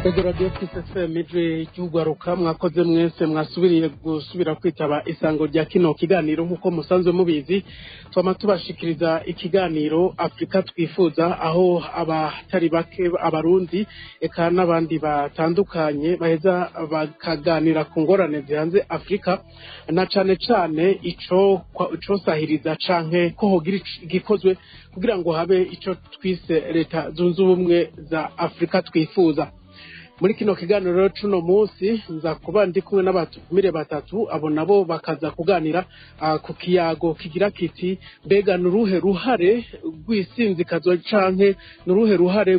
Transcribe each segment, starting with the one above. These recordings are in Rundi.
Ego Radio Kiss FM, ijwi ry'ugwaruka. Mwakoze mwese mwasubiriye gusubira kwitaba isango rya kino kiganiro. Nk'uko musanzwe mubizi, twama tubashikiriza ikiganiro Afrika Twifuza, aho abatari bake, Abarundi eka n'abandi batandukanye, baheza bakaganira ku ngorane zihanze Afrika, na cane cane ico icosahiriza canke ko hogira igikozwe kugira ngo habe ico twise Leta Zunze Ubumwe za Afrika Twifuza. Muri kino kiganiro rero cuno munsi, nza kuba ndi kumwe n'abatumire batatu. Abo nabo bakaza kuganira ku kiyago kigira kiti: mbega nuruhe ruhare rw'isinzikazwa canke nuruhe ruhare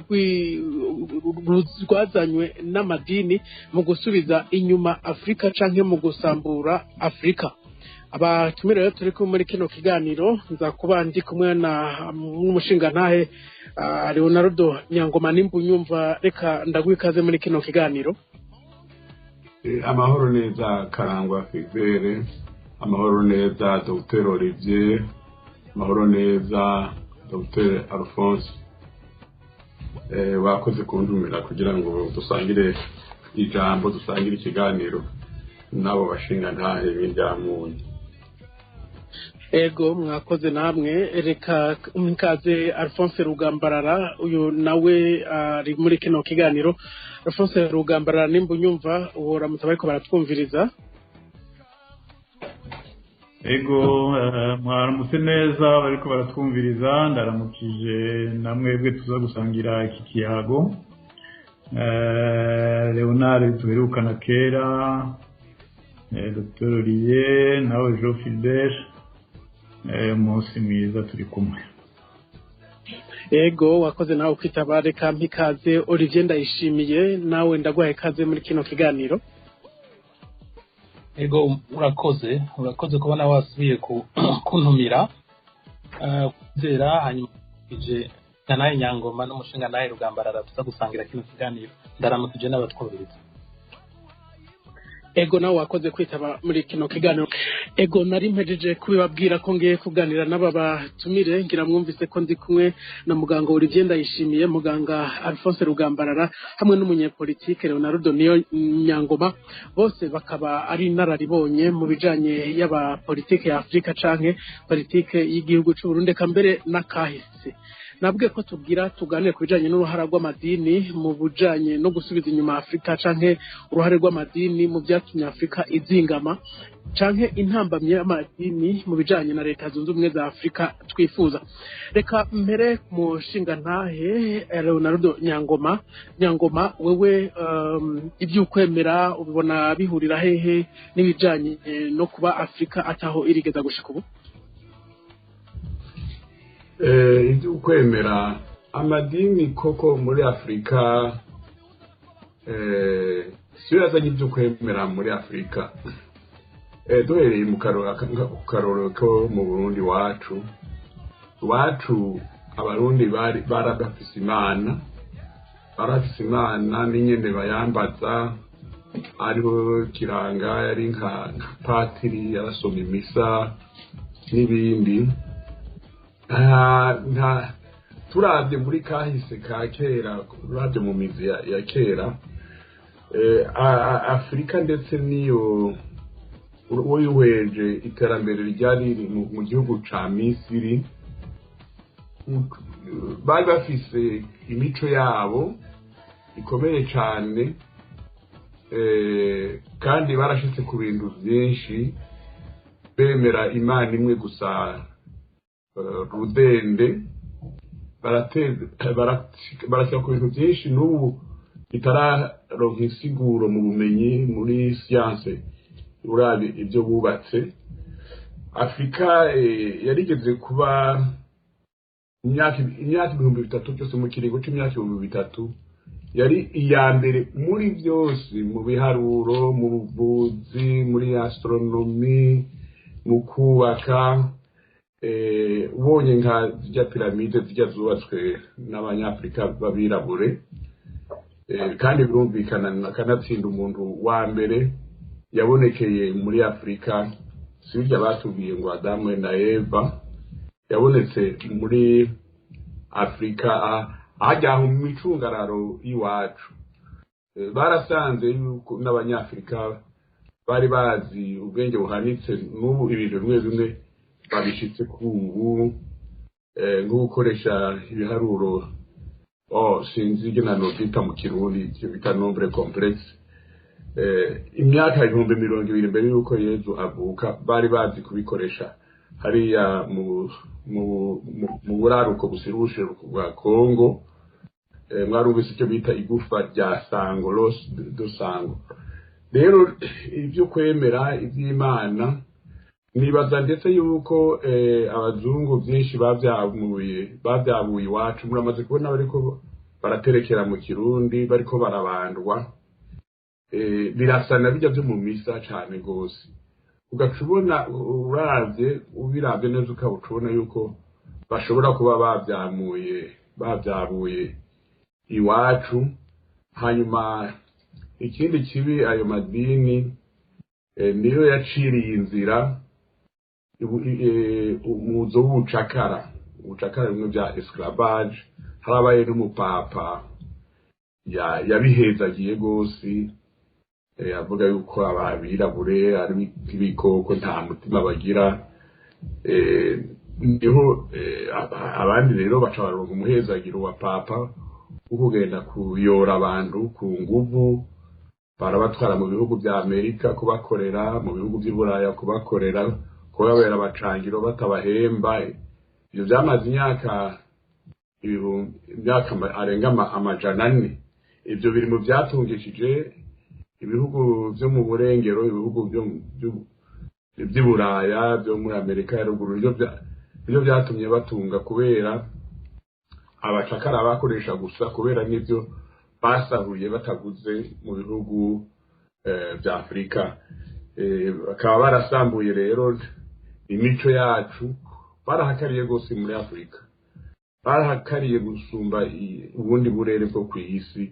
rwazanywe n'amadini mu gusubiza inyuma Afrika canke mu gusambura Afrika? Abatumire rero turi kumwe muri kino kiganiro, nza kuba ndi kumwe na n'umushingantahe Leonardo Nyangoma. Nimba unyumva, reka ndaguha ikaze muri kino kiganiro. Amahoro neza, Karangwa Fidele. Amahoro neza, Dr Olivier. Amahoro neza, Dr Alphonse. Wakoze kuntumira kugira ngo dusangire ijambo, dusangire ikiganiro n'abo bashingantahe b'indyamunyu. Ego, mwakoze namwe. Reka mkaze Alphonse Rugambarara, uyu nawe ari muri kino kiganiro. Alphonse Rugambarara, nimba unyumva, uhoramutse bariko baratwumviriza. Ego, mwaramutse neza bariko baratwumviriza. Ndaramukije na mwebwe tuza gusangira iki kiyago. Leonard duherukana kera, Dr Olivier nawe Jean Philbert, umunsi mwiza, turi kumwe. Ego, wakoze nawe kwitaba. Reka mpikaze Olivier Ndayishimiye, nawe ndaguhaye ikaze muri kino kiganiro. Ego, urakoze, urakoze kubona wasubiye kuntumira kwizera. Hanyuma ije naye Nyangoma n'umushinga naye Rugambarara tuza gusangira kino kiganiro. Ndaramukije n'abatwumviriza. Ego, nawe wakoze kwitaba muri kino kiganiro. Ego, nari mpejeje kubibabwira ko ngiye kuganira n'aba batumire. Ngira mwumvise ko ndi kumwe na muganga Olivier Ndayishimiye, muganga Alphonse Rugambarara hamwe n'umunyepolitike Leonardo Niyo Nyangoma. Bose bakaba ari inararibonye mu bijanye y'aba politike ya Afrika canke politike y'igihugu c'u Burundi, eka mbere n'akahise. Nabwiye ko tubwira tuganire ku bijanye n'uruhara rw'amadini mu bijanye no gusubiza inyuma Afrika, canke uruhare rw'amadini mu vyatumye Afrika izingama, canke intambamyi y'amadini mu bijanye na Leta Zunze Ubumwe za Afrika Twifuza. Reka mbere mu nshingantahe Leonardo Nyangoma. Nyangoma, wewe ivy'ukwemera ubibona bihurira hehe n'ibijanye no kuba Afrika ataho irigeza gushika ubu? Iby'ukwemera, amadini koko muri Afurika siyo yazanye iby'ukwemera muri Afurika. Duhereye mu karoro ko mu Burundi wacu, Abarundi bari barabafise Imana, barafise Imana n'inyene bayambaza. Ariho Kiranga yari nka patiri, yarasoma imisa n'ibindi. Nta turabye muri kahise ka kera, turabye mu mizi ya kera, Afurika ndetse n'iyo uwo yuhweje iterambere ryari riri mu gihugu ca Misiri, bari bafise imico yabo ikomeye cane, kandi barashitse ku bintu vyinshi, bemera Imana imwe gusa rudende. Barashyira ku bintu byinshi n'ubu bitararonka insiguro mu bumenyi, muri siyanse, urabe ibyo bubatse. Afurika yarigeze kuba imyaka 3000 byose, mu kiringo c'imyaka 3000 yari iya mbere muri byose, mu biharuro, mu buvuzi, muri astronomy, mu kubaka. Ubonye nka zirya piramide zijya zubatswe n'Abanyafurika b'abirabure, kandi birumvikana akanatsinda umuntu wa mbere yabonekeye muri Afurika, si birya batubwiye ngo Adamu na Eva, yabonetse muri Afurika, hajya mu micungararo y'iwacu. Barasanze yuko n'Abanyafurika bari bazi ubwenge buhanitse. N'ubu ibintu bimwe bimwe babishitse ku ubu, nko gukoresha ibiharuro, oh, sinzi ingene novyita mu Kirundi, ivyo bita nombre complexe. Imyaka 20,000 mbere y'uko Yezu avuka bari bazi kubikoresha hariya mu buraruko busira bwa Kongo. Mwarumvise icyo bita igufa rya Sango, l'os de Sango. Rero ibyo kwemera iby'Imana, nibaza ndetse yuko abazungu byinshi babyabuye iwacu. Muramaze kubona bariko baraterekera mu Kirundi, bariko barabandwa. Birasa na bijya byo mu misa cane gose. Ugaca ubona, uravye, ubiravye neza, ukaba ubona yuko bashobora kuba babyabuye iwacu. Hanyuma ikindi kibi, ayo madini niyo yaciriye inzira umuzo w'ubucakara, ubucakara bimwe bya esclavage. Harabaye n'umupapa yabihezagiye gose, avuga yuko abirabure ari ibikoko, nta mutima bagira. Niho abandi rero baca baronka umuhezagiro wa papa wo kugenda kuyora abantu ku nguvu, barabatwara mu bihugu bya Amerika kubakorera, mu bihugu by'i Buraya kubakorera, kubabera abacangiro batabahemba. Ibyo byamaze imyaka ibihumbi, imyaka arenga 400. Ibyo biri mu byatungishije ibihugu byo mu burengero, ibihugu by'i Buraya, byo muri Amerika ya Ruguru. Nibyo byatumye batunga, kubera abacakara bakoresha gusa, kubera n'ibyo basahuye bataguze mu bihugu bya Afurika. Bakaba barasambuye rero imico yacu. Barahakariye rwose muri Afurika, barahakariye gusumba ubundi burere bwo ku isi,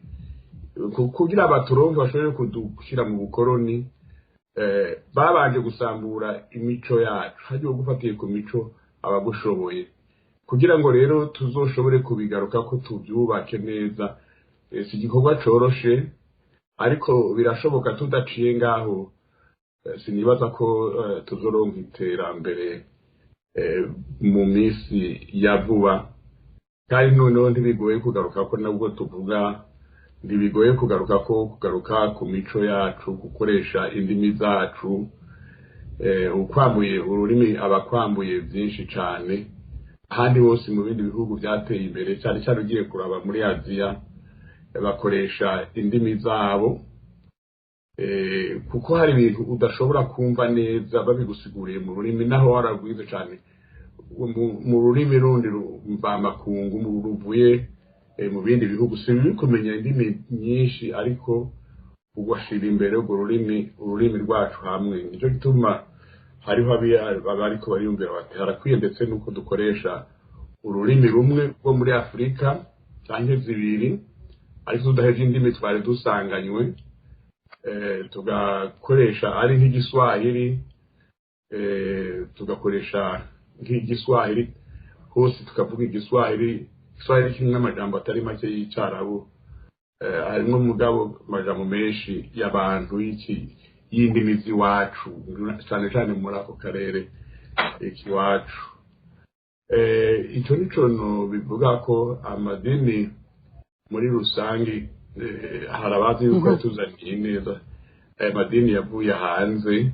kugira abaturonke bashobore kudushyira mu bukoroni. Babanje gusambura imico yacu. Hagiye gufatiye ku mico abagushoboye, kugira ngo rero tuzoshobore kubigaruka ko tubyubake neza. Si igikorwa coroshe, ariko birashoboka. Tudaciye ngaho, sinibaza ko tuzoronka iterambere mu minsi ya vuba. Kandi noneho ntibigoye kugaruka ko, nabwo tuvuga, ntibigoye kugaruka ko kugaruka ku mico yacu, gukoresha indimi zacu. Ukwambuye ururimi abakwambuye byinshi cyane. Ahandi hose mu bindi bihugu byateye imbere, cyane cyane ugiye kuraba muri Aziya, bakoresha indimi zabo, kuko hari ibintu udashobora kumva neza babigusiguriye mu rurimi, naho wararwize cyane mu rurimi rundi mvamakungu ruvuye mu bindi bihugu. Si bibi kumenya indimi nyinshi, ariko ugashyira imbere urwo rurimi, ururimi rwacu hamwe. Nicyo gituma hariho abariko bariyumvira bati harakwiye ndetse n'uko dukoresha ururimi rumwe rwo muri Afurika cyangwa zibiri, ariko tudaheje indimi twari dusanganywe, tugakoresha ari nk'Igiswahili, tugakoresha nk'Igiswahili hose, tukavuga Igiswahili. Igiswahili kimwe amajambo atari make y'Icyarabu harimo, mugabo amajambo menshi y'abantu y'indimi z'iwacu, cyane cyane muri ako karere ikiwacu. Icyo nico bivuga ko amadini muri rusange, hari abazi yuko yatuzaniye neza. Aya madini yavuye hanze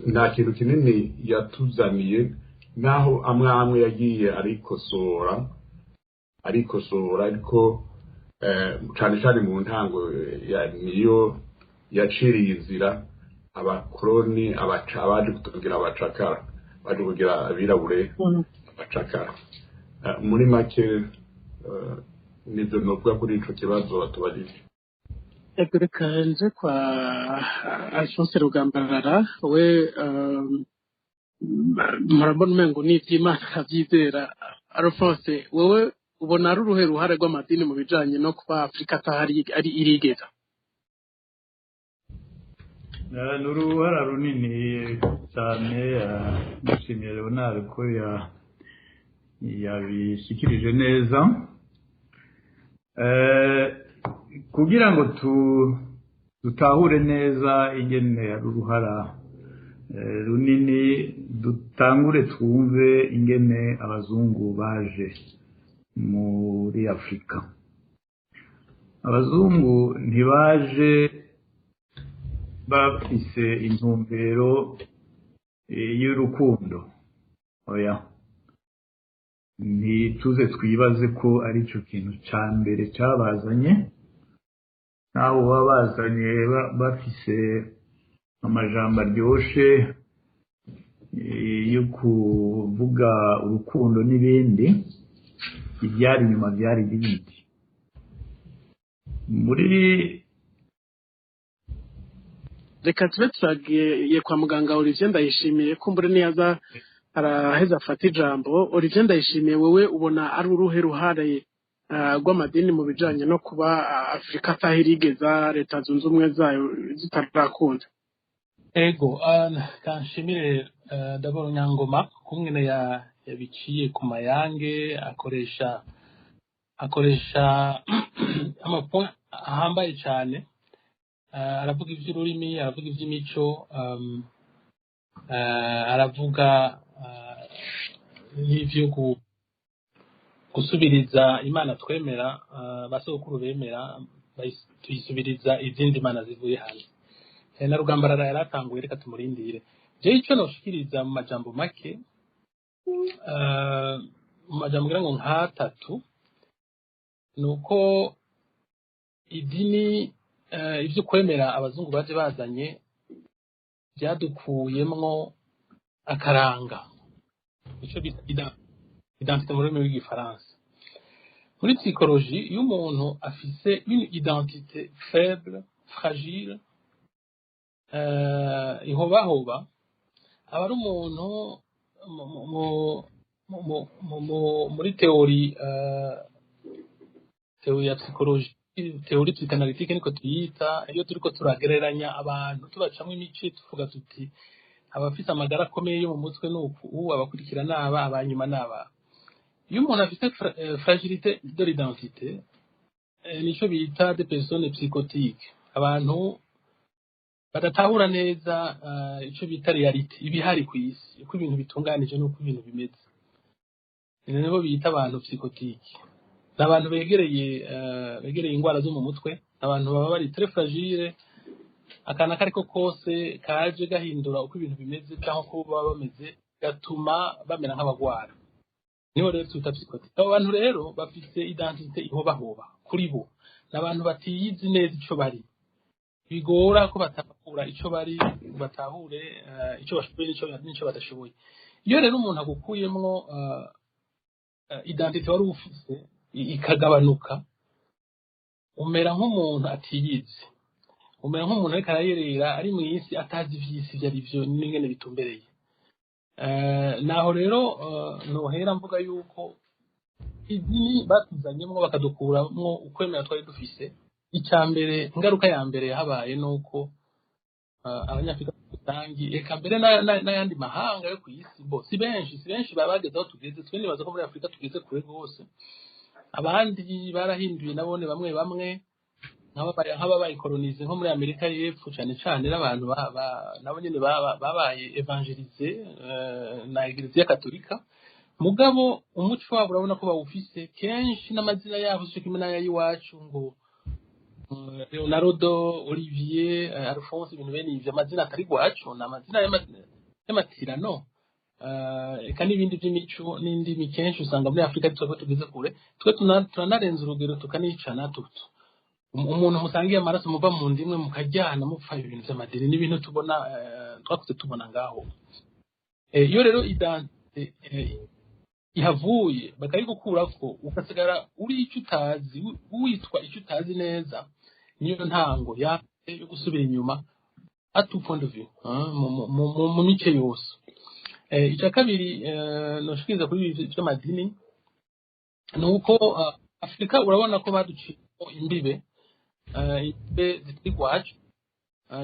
nta kintu kinini yatuzaniye, naho amwe amwe yagiye arikosora, ariko cyane cyane mu ntango niyo yaciriye inzira abakoroni, abaje kutugira abacakara, baje kugira abirabure abacakara. Muri make, nibyo novuga kuri ico kibazo batubajije. Ego, reka nje kwa Alphonse Rugambarara. We murabona umengo n'ivy'Imana akavyizera. Alphonse, wewe ubona ari uruhe ruhare rw'amadini mu bijanye no kuba Afurika atahari ari irigeza? Ni uruhara runini cyane. Ndashimiye Leonard ko Yabishikirije neza. Kugira ngo dutahure neza ingene ari uruhara runini, dutangure twumve ingene abazungu baje muri Afurika. Abazungu ntibaje bafise intumbero y'urukundo, oya. Ntituze twibaze ko ari cyo kintu cya mbere cyabazanye. Naho baba bazanye bafise amajambo aryoshe yo kuvuga urukundo n'ibindi, ibyari inyuma byari ibindi muri Reka tube turagiye kwa muganga Olivier Ndayishimiye, kumbure niyaza araheza afata ijambo. Olivier Ndayishimiye, wewe ubona ari uruhe ruhare rw'amadini mu bijanye no kuba Afurika ataho irigeza, Leta Zunze Ubumwe zayo zitarakunda? Ego, kanshimire d'abord Nyangoma kungene yabiciye ku mayange, akoresha ama points ahambaye cyane. Aravuga iby'ururimi, aravuga iby'imico, aravuga n'ivyo gusubiriza imana twemera, basogokuru bemera, tuyisubiriza izindi mana zivuye hanze. Na Rugambarara yaratanguye, reka tumurindire. Jewe ico noshikiriza mu majambo make, mu majambo ngira ngo nk'atatu, ni uko idini, ivyo kwemera abazungu baje bazanye byadukuyemwo akaranga, ico bita identité mu rurimi rw'igifaransa. Muri psychologie, iyo umuntu afise une identité faible, fragile, ihobahoba, aba ari umuntu muri théorie ya psychologie, théorie psychanalytique niko tuyita. Iyo turiko turagereranya abantu, tubacamwo imice, tuvuga tuti abafise amagara akomeye yo mu mutwe nuku, ubu abakurikira naba abanyuma naba. Iyo umuntu afise fragilité de l'identité, nico bita des personnes psychotiques, abantu badatahura neza ico bita réalité, ibihari ku isi, uko ibintu bitunganije n'uko ibintu bimeze. Nibo bita abantu psychotiques. Ni abantu begereye ingwara zo mu mutwe, abantu baba bari très fragile. Akana kariko kose kaje gahindura uko ibintu bimeze cyangwa uko baba bameze, gatuma bamera nk'abagwara. Nibo rero twita psychotique. Abo bantu rero bafise identité ihobahoba kuri bo, ni abantu batiyizi neza ico bari, bigora ko batahura ico bari, batahure ico bashoboye n'ico badashoboye. Iyo rero umuntu agukuyemwo identité wari ufise ikagabanuka, umera nk'umuntu atiyizi, umera nk'umuntu ariko arayerera ari mu isi, atazi ivy'isi ivyo ari vyo n'ingene bitumbereye. Naho rero nohera mvuga yuko idini batuzanyemwo bakadukuramwo ukwemera twari dufise, icya mbere, ingaruka ya mbere yahabaye ni uko Abanyafurika rusangi, eka mbere n'ayandi mahanga yo ku isi, bo si benshi baba bageze aho tugeze twe. Nibaza ko muri Afurika tugeze kure rwose. Abandi barahinduye nabone bamwe bamwe nk'ababaye colonisés nko muri Amerika y'Epfo cane cane, n'abantu nabo nyene babaye évangélisés na Eglise Katolika. Mugabo umuco wabo urabona ko bawufise kenshi, n'amazina yabo sico kimwe n'ay'iwacu, ngo Leonardo, Olivier, Alphonse, ibintu bene ivyo, amazina atari gwacu, ni amazina y'amatirano. Eka n'ibindi by'imico n'indimi, kenshi usanga muri Afurika twebwe tugeze kure. Twe turanarenza urugero, tukanicana tutu. Umuntu musangiye amaraso, muva mu ndimwe, mukajyana mupfa ibintu vy'amadini n'ibintu tubona, twakuze tubona ngaho. Iyo rero identité ihavuye bakayigukurako, ugasigara uri icyo utazi, witwa icyo utazi neza, niyo ntango ya yo gusubira inyuma à tout point de vue, hein, mu mice yose. Icya kabiri noshikiriza kuri ibi vy'amadini ni uko Afurika urabona ko baduciyemo imbibe, imbibe zitari iwacu,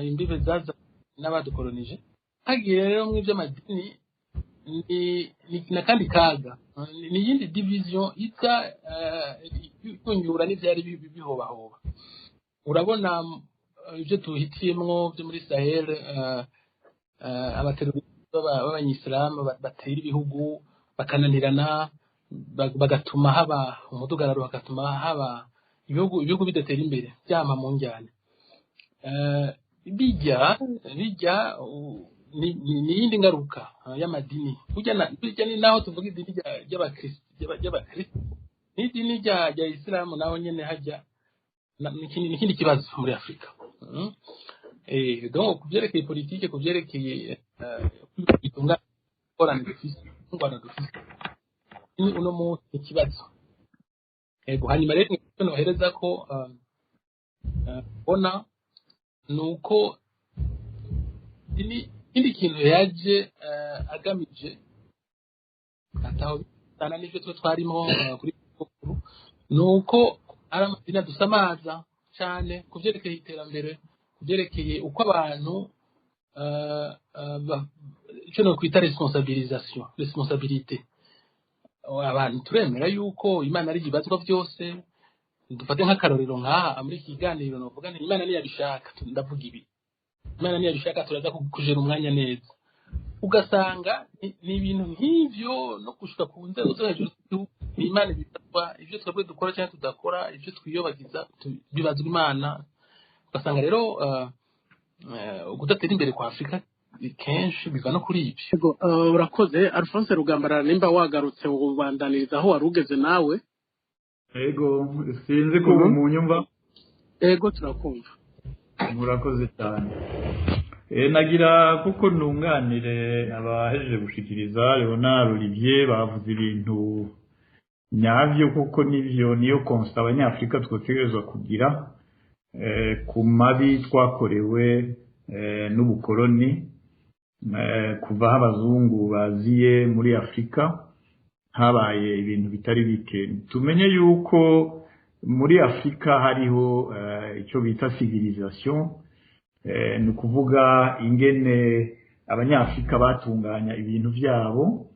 imbibe zaza n'abadukolonije. Hagiye rero mu ivy'amadini. Ni n'akandi kaga, ni iyindi division iza ikunyura n'ivyari bihobahoba. Urabona ibyo tuhitiyemwo byo muri Sahel, abateroriste b'abanyisilamu batera ibihugu bakananirana, bagatuma haba umudugararo, bagatuma haba ibihugu bidatera imbere, byama mu njyane. Bijya ni iyindi ngaruka y'amadini. Burya ni naho tuvuga idini ry'abakristo n'idini rya isilamu, naho nyene hajya ni ikindi kibazo muri Afurika. Donc ku byerekeye politike, ku byerekeye bitunga ingorane dufise, ingorane dufise ni uno munsi ikibazo. Ego, hanyuma rero icyo nohereza ko bona ni uko ikindi kintu yaje agamije ataho bitana n'ibyo twe twarimo kuri sokuru, ni uko ari amadini adusamaza cyane ku byerekeye iterambere, ku byerekeye uko abantu icyo nokwita responsabilisation, responsabilité. Abantu turemera yuko Imana ari ibibazwa byose. Dufate nk'akarorero nk'aha muri iki kiganiro, novuga nti Imana niyabishaka, ndavuga ibi, Imana niyabishaka turaza kujera umwanya neza. Ugasanga ni ibintu nk'ivyo no gushika ku nzego zo hejuru z'igihugu, ni Imana ibibazwa ibyo twebwe dukora cyangwa tudakora, ibyo twiyobagiza bibazwa Imana. Ugasanga rero kudatera imbere kwa Afurika kenshi biva no kuri ibyo. Yego, urakoze Alphonse Rugambarara. Nimba wagarutse ubandaniriza aho wari ugeze nawe. Ego, sinzi ko ubu munyumva. Ego, turakumva. Murakoze cyane. Nagira kuko nunganire abahejeje gushikiriza Leonard, Olivier, bavuze ibintu nyabyo kuko nivyo, niyo constat abanyafrika twotegerezwa kugira ku mabi twakorewe n'ubukoloni. Kuva aho abazungu baziye muri Afurika habaye ibintu bitari bike. Tumenye yuko muri Afurika hariho icyo bita civilisation, ni ukuvuga ingene abanyafurika batunganya ibintu byabo.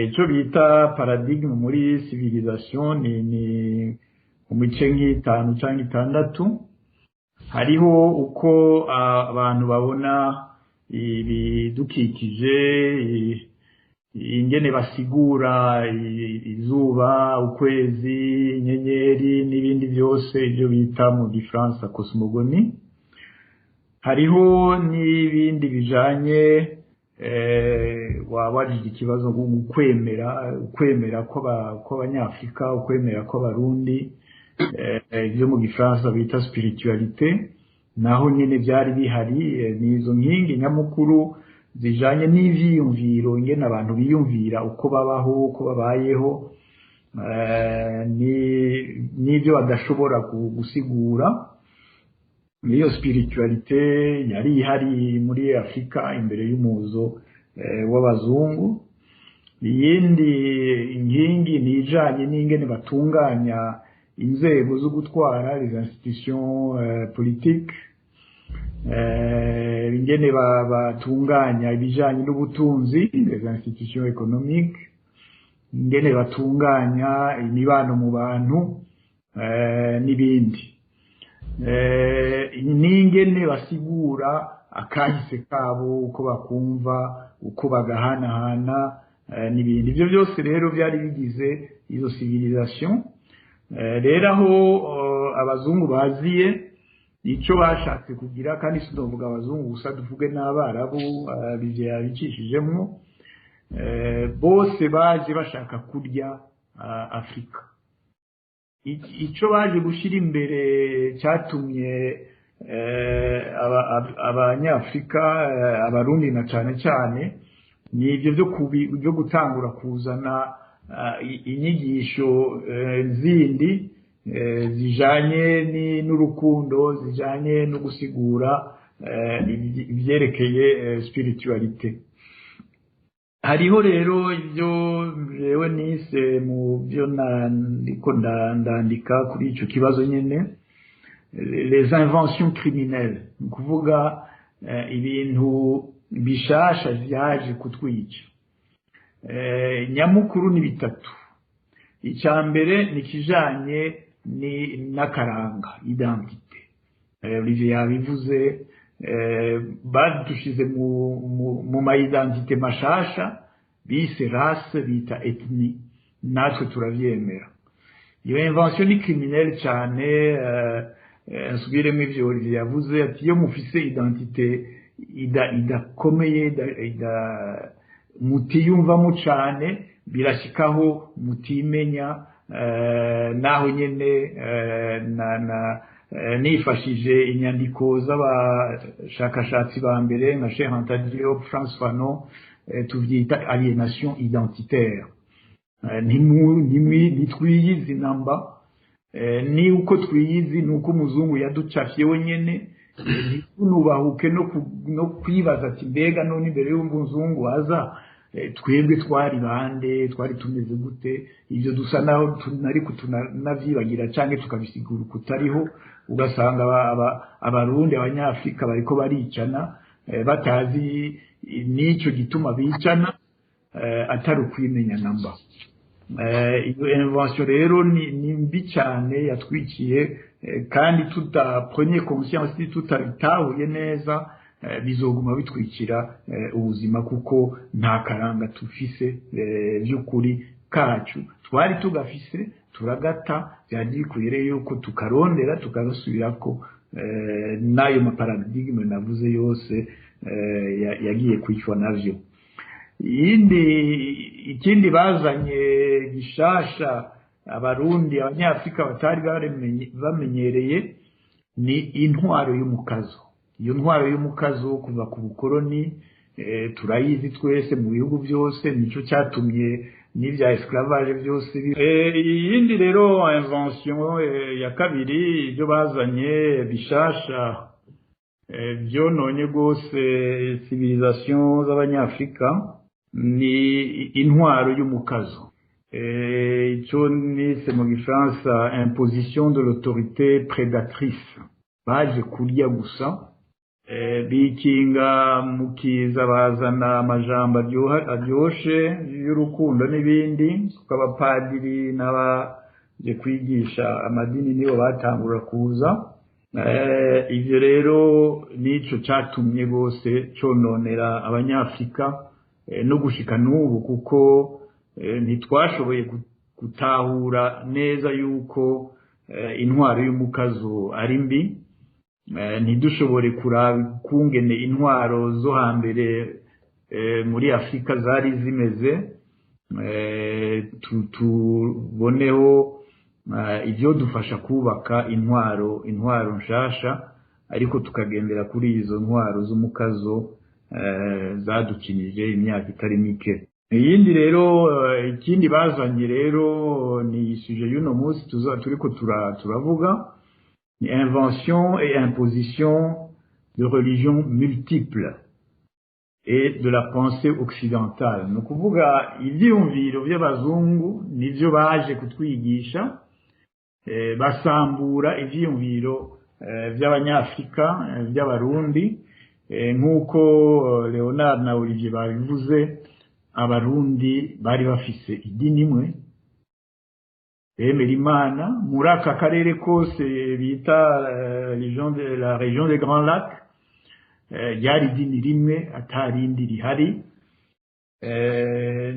Icyo bita paradigme muri civilisation ni mu mice nk'itanu cyangwa itandatu. Hariho uko abantu babona ibidukikije, ingene basigura izuba, ukwezi, inyenyeri n'ibindi byose, ibyo bita mu gifaransa cosmogonie. Hariho n'ibindi bijanye, wabajije ikibazo, ukwemera, ukwemera kw'abanyafrika, ukwemera kw'abarundi, ibyo mu gifaransa bita spiritualité, naho nyine byari bihari. Ni izo nkingi nyamukuru zijanye n'ivyiyumviro, ingene abantu biyumvira, uko babaho, uko babayeho, n'ibyo badashobora gusigura. Niyo spiritualité yari ihari muri Afurika imbere y'umuzo w'abazungu. Iyindi nkingi ni ijanye n'ingene batunganya inzego zo gutwara, les institutions politiques, ingene batunganya ibijanye n'ubutunzi, les institutions économiques, ingene batunganya imibano mu bantu n'ibindi, n'ingene basigura akahise kabo, uko bakumva, uko bagahanahana n'ibindi. Ibyo byose rero byari bigize izo civilisation. Rero aho abazungu baziye, icyo bashatse kugira, kandi sinovuga abazungu gusa, tuvuge n'abarabu yabicishijemwo, bose baje bashaka kurya Afurika. Icyo baje gushyira imbere cyatumye abanyafurika, abarundi na cyane cyane, ni ibyo byo gutangura kuzana inyigisho zindi zijanye n'urukundo, zijanye no gusigura ibyerekeye spiritualité. Hariho rero ibyo jewe nise mu byo ndiko ndandika kuri ico kibazo nyene, les inventions criminelles, ni ukuvuga ibintu bishasha vyaje kutwica. Nyamukuru ni bitatu. Icya mbere ni ikijanye n'akaranga, identité. Olivier yabivuze, badushize mu ma identité mashasha bise race, bita ethnie, natwe turavyemera. Iyo invention ni criminelle cyane. Nsubiremo ivyo Olivier yavuze, ati iyo mufise identité idakomeye, mutiyumvamo cane, birashikaho mutimenya. Naho nyene na nifashije inyandiko z'abashakashatsi ba mbere nka Cheikh Anta Diop, Frantz Fanon, tuvyita aliénation identitaire. Ntitwiyizi namba. Ni uko twiyizi ni uko umuzungu yaducafye wenyene. Ntitunubahuke no kwibaza ati: mbega none imbere y'umuzungu aza, twebwe twari bande? Twari tumeze gute? Ibyo dusa naho ariko tunavyibagira canke tukabisigura kutariho, ugasanga Abarundi, Abanyafrika bariko baricana, batazi n'ico gituma bicana, atari ukwimenya namba. Iyo invention rero ni mbi cyane, yatwikiye, kandi tutaprenye conscience, tutabitahuye neza, bizoguma bitwikira ubuzima, kuko nta karanga tufise by'ukuri kacu. Twari tugafise turagata. Byari bikwiye rero yuko tukarondera, tukagasubirako. N'ayo ma paradigme navuze yose yagiye kwicwa navyo. Iyindi, ikindi bazanye gishasha Abarundi, Abanyafrika batari bamenyereye ni intwaro y'umukazo. Iyo ntwaro y'umukazo kuva ku bukoroni, turayizi twese mu bihugu byose, nicyo cyatumye n'ibya esclavage byose. Iyindi rero invention ya kabiri, ibyo bazanye bishasha byononye rwose civilisation z'Abanyafrika, ni intwaro y'umukazo, icyo nise mu gifaransa imposition de l'autorité prédatrice. Baje kurya gusa, bikinga mukiza, bazana amajambo aryoshe y'urukundo n'ibindi, kuko abapadiri n'abaje kwigisha amadini nibo batangura kuza. Ivyo rero nico catumye rwose cononera Abanyafrika no gushika n'ubu, kuko ntitwashoboye gutahura neza yuko intwaro y'umukazo ari mbi, ntidushobore kuraba kungene intwaro zo hambere muri Afurika zari zimeze, tuboneho ibyo dufasha kubaka intwaro nshasha, ariko tukagendera kuri izo ntwaro z'umukazo zadukinije imyaka itari mike. Iyindi rero, ikindi bazanye rero ni sujet y'uno munsi turiko turavuga, ni invention et imposition de religions multiples et de la pensée occidentale. Ni ukuvuga ivyiyumviro by'abazungu nivyo baje kutwigisha, basambura ivyiyumviro by'Abanyafrika, by'Abarundi. Nk'uko Leonard na Olivier babivuze, Abarundi bari bafise idini imwe, bemera Imana. Muri aka karere kose bita la région des Grands Lacs, ryari idini rimwe, atarindi rihari.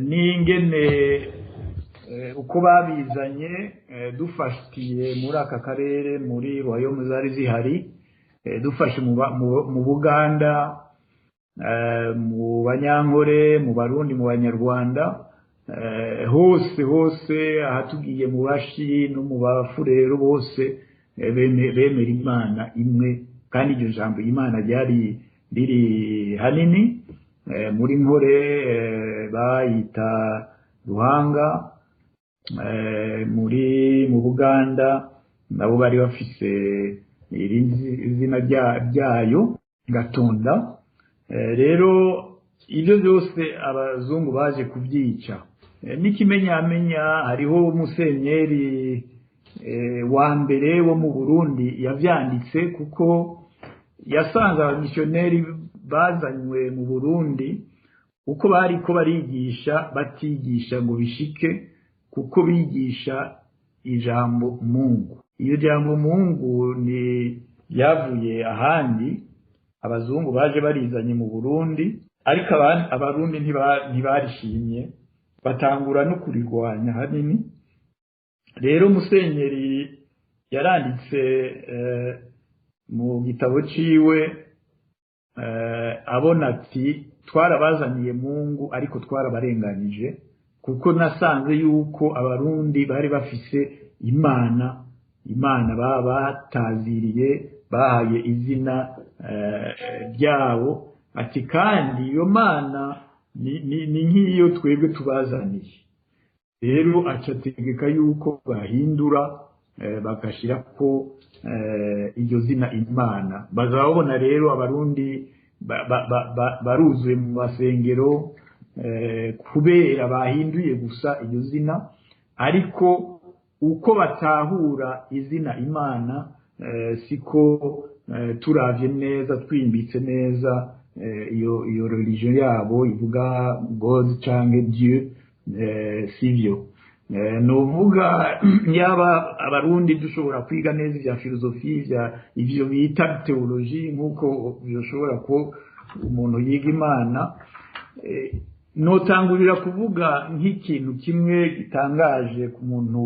N'ingene uko babizanye, dufatiye muri aka karere, muri royaume zari zihari, dufashe mu Buganda, mu Banyankore, mu Barundi, mu Banyarwanda, hose hose ahatugiye, mu Bashi no mu Bafurero, bose bemera Imana imwe, kandi iryo jambo Imana ryari riri hanini. Muri Nkore bayita Ruhanga, muri mu Buganda nabo bari bafise irindi zina ryayo, Gatonda. Rero ibyo byose abazungu baje kubyica. N'ikimenyamenya, hariho umusenyeri wa mbere wo mu Burundi yavyanditse, kuko yasanze abamisiyoneri bazanywe mu Burundi. Uko bariko barigisha, batigisha ngo bishike, kuko bigisha ijambo Mungu. Iyo jambo Mungu ni ryavuye ahandi, abazungu baje barizanye mu Burundi, ariko Abarundi ntibarishimye, batangura no kurirwanya hanini. Rero Musenyeri yaranditse mu gitabo ciwe, abona ati: "Twarabazaniye Mungu, ariko twarabarenganyije, kuko nasanze yuko Abarundi bari bafise imana baba bataziriye, bahaye izina ryabo." Ati: "Kandi iyo mana ni nk'iyo twebwe tubazaniye." Rero aca ategeka yuko bahindura, bagashyira ko iryo zina Imana. Bazababona rero Abarundi baruzuye mu masengero kubera bahinduye gusa iryo zina, ariko uko batahura izina Imana siko. Turavye neza, twimbitse neza, iyo religion yabo ivuga God canke Dieu, sivyo. Nuvuga yaba Abarundi dushobora kwiga neza ivya philosophie, ivya ivyo bita théologie, nk'uko byoshobora ko umuntu yiga Imana. Notangurira kuvuga nk'ikintu kimwe gitangaje ku muntu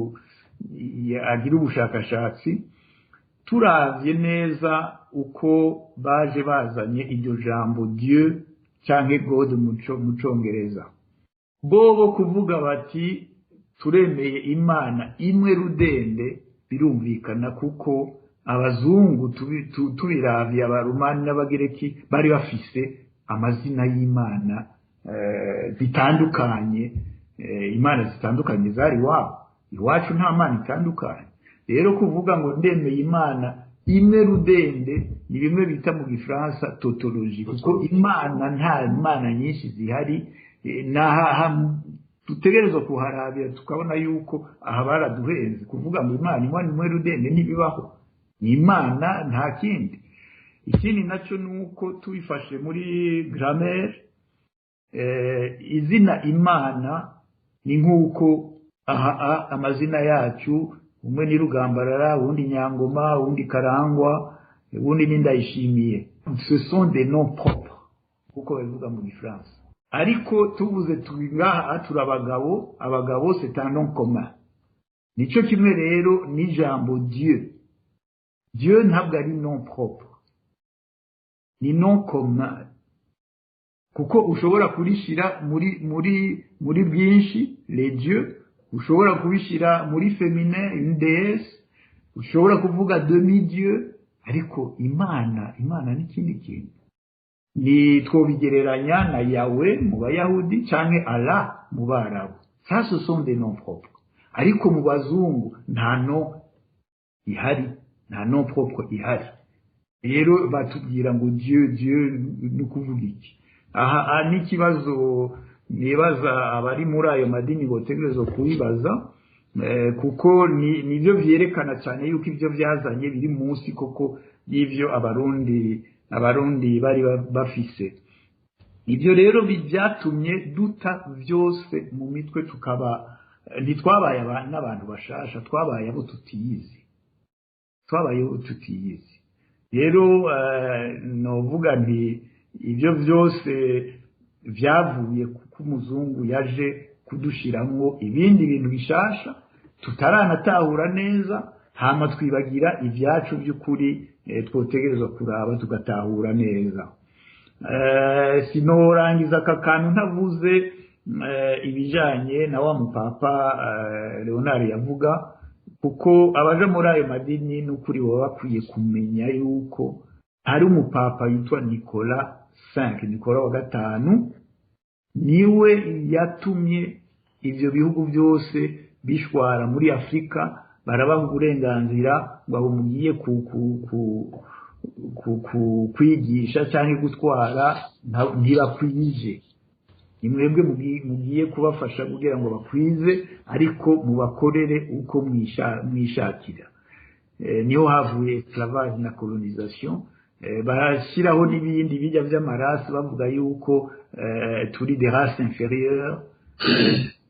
agira ubushakashatsi. Turavye neza uko baje bazanye iryo jambo Dieu canke God mu Congereza, bobo kuvuga bati: "Turemeye Imana imwe rudende," birumvikana, kuko abazungu, tubiravye, Abarumani n'Abagereki bari bafise amazina y'imana zitandukanye. Imana zitandukanye zari iwabo. Iwacu nta mana itandukanye. Rero kuvuga ngo ndemeye Imana imwe rudende ni bimwe bita mu Gifaransa tautologie, kuko Imana, nta mana nyinshi zihari. Naha dutegerezwa kuharabira, tukabona yuko aha baraduhenze. Kuvuga ngo Imana imwe rudende ntibibaho, ni Imana, nta kindi. Ikindi nacyo ni uko tubifashe muri grammaire, izina Imana ni nk'uko aha amazina yacu, umwe ni Rugambarara, uwundi Nyangoma, uwundi Karangwa, uwundi ni Ndayishimiye. Ce sont des noms propres, kuko babivuga mu Gifaransa. Ariko tuvuze turi ngaha, turi abagabo, abagabo c'est un nom commun. Nico kimwe rero n'ijambo Dieu. Dieu ntabwo ari nom propre, ni nom commun, kuko ushobora kurishira muri bwinshi, les dieux, ushobora kubishyira muri féminin, une déesse, ushobora kuvuga demi dieu. Ariko Imana, Imana ni ikindi kintu. Ni twobigereranya na Yawe mu Bayahudi canke Allah mu Barabu. Ça, ce sont des noms propres. Ariko mu bazungu nta nom ihari, nta nom propre ihari. Rero batubwira ngo Dieu, Dieu ni ukuvuga iki? Aha n'ikibazo nibaza abari muri ayo madini botegerezwa kubibaza, kuko nibyo vyerekana cyane yuko ibyo byazanye biri munsi koko y'ivyo Abarundi bari bafise. Ibyo rero byatumye duta byose mu mitwe, tukaba ntitwabaye n'abantu bashasha, twabaye abo tutiyizi, twabaye abo tutiyizi. Rero novuga nti ibyo byose byavuye kuko umuzungu yaje kudushiramwo ibindi bintu bishasha tutaranatahura neza, hama twibagira ibyacu by'ukuri twotegerezwa kuraba tugatahura neza. Sinorangiza aka kantu ntavuze ibijanye na wa mupapa Leonard yavuga, kuko abaja muri ayo madini n'ukuri baba bakwiye kumenya yuko hari umupapa yitwa Nicolas V, Nicolas wa gatanu, niwe yatumye ivyo bihugu byose bishwara muri Afurika, barabaha uburenganzira ngo abo mugiye ku kwigisha cyangwa gutwara ntibakwije, ni mwebwe mugiye kubafasha kugira ngo bakwize, ariko mubakorere uko mwishakira. Niho havuye esclavage na colonisation. Barashyiraho n'ibindi bijya by'ama races, bavuga yuko turi des races inférieures.